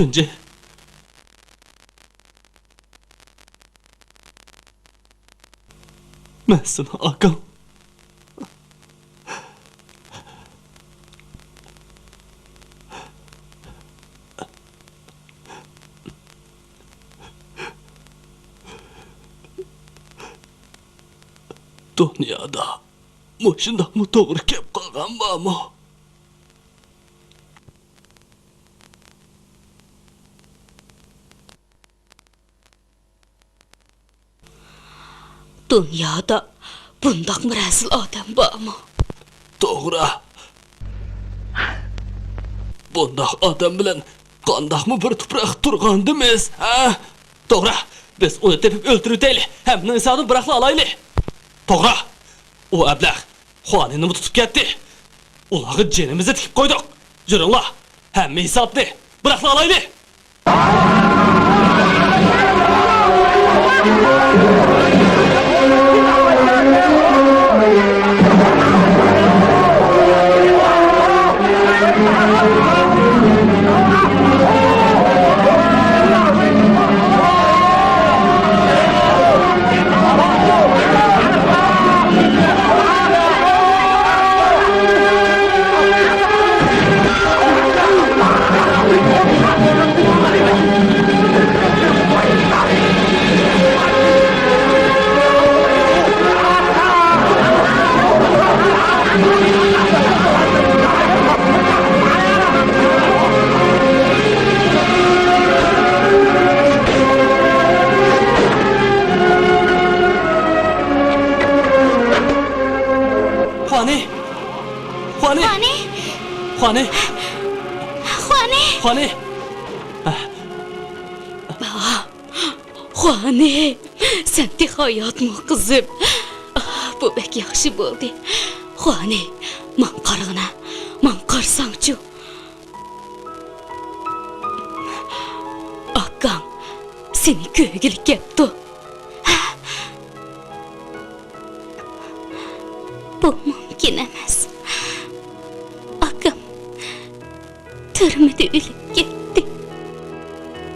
شۇنجى. مەن سېنىڭ ئاكاڭ. دۇنيادا مۇشۇنداقمۇ توغرا كەپ قالغان بارمۇ؟ دۇنيادا بۇنداقمۇ رەزىل ئادەم بارمۇ؟ توغرا. بۇنداق ئادەم بىلەن قانداقمۇ بىر تۇپراقتا تۇرغاندىمىز، ھە؟ توغرا، بىز ئۇنى تېپىپ ئۆلتۈرۈۋېتەيلى، ھەممىنىڭ ھېسابىنى بىراقلا ئالايلى. توغرا، ئۇ ئەبلەخ خۇانىنىمۇ تۇتۇپ كەتتى. ئۇلارغا جېنىمىزنى تىكىپ قويدۇق. يۈرۈڭلار، ھەممە ھېسابنى بىراقلا ئالايلى. خۇانى! خۇانى! خۇانى! خۇانى! خۇانى! باۋا، خۇانى، سەن تېخى ھاياتمۇ، قىزىم؟ بۇ بەك ياخشى بولدى. خۇانى، ماڭا قارىغىنا، ماڭا قارىساڭچۇ. ئاكاڭ سېنى كۆرگىلى كەپتۇ. بۇ مۇمكىن ئەمەس. ئاكام تۈرمىدە ئۆلۈپ كەتتى.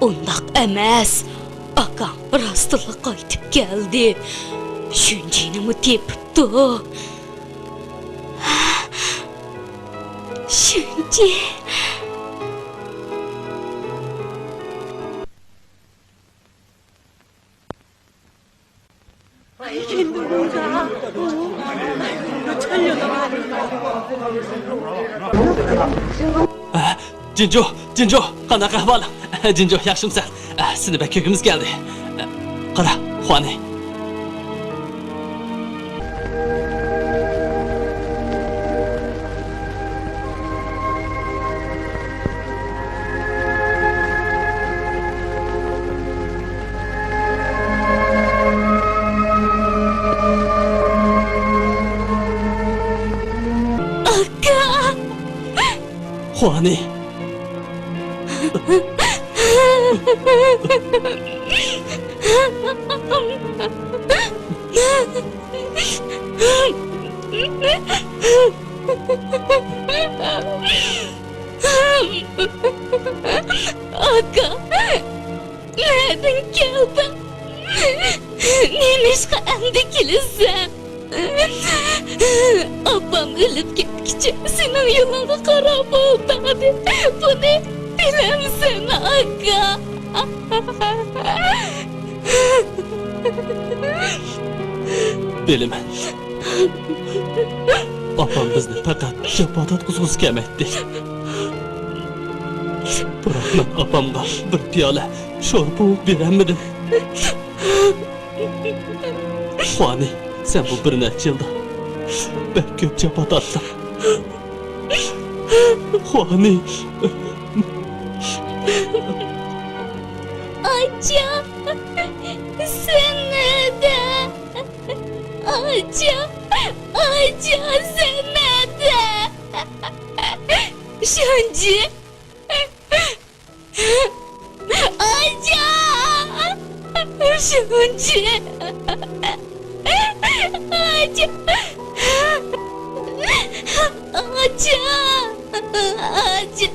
ئۇنداق ئەمەس. ئاكاڭ راستلا قايتىپ كەلدى. شۇنجىنىمۇ تېپىپتۇ. شۇنجى. جىنجۇ، جىنجۇ، قانداق ئەھۋال؟ جىنجۇ، ياخشىمسەن؟ سېنى بەك كۆرگۈمىز كەلدى. قارا، خۇانى. ئاكا! خۇانى! ئاكا، نەدىن كەلدىڭ؟ نېمىشقا ئەمدى كېلىسەن؟ ئاپام ئۆلۈپ كەتكۈچە سېنىڭ يولۇڭغا قاراپ ئولتۇردى. بۇنى بىلەمسەن، ئاكا؟ بىلىمەن. ئاپام بىزنى پەقەت جاپا تارتقۇزغۇسى كەلمەيتتى. بىراق مەن ئاپامغا بىر پىيالە شورپىمۇ بېرەلمىدىم. خۇانى، سەن بۇ بىر نەچچە يىلدا بەك كۆپ جاپا تارتتىڭ. خۇانى. ئاچا، سەن نەدە؟ ئاچا، ئاچا، سەن نەدە؟ شۇنجى. ئاچا! شۇنجى! ئاچا! ئاچا! ئاچا!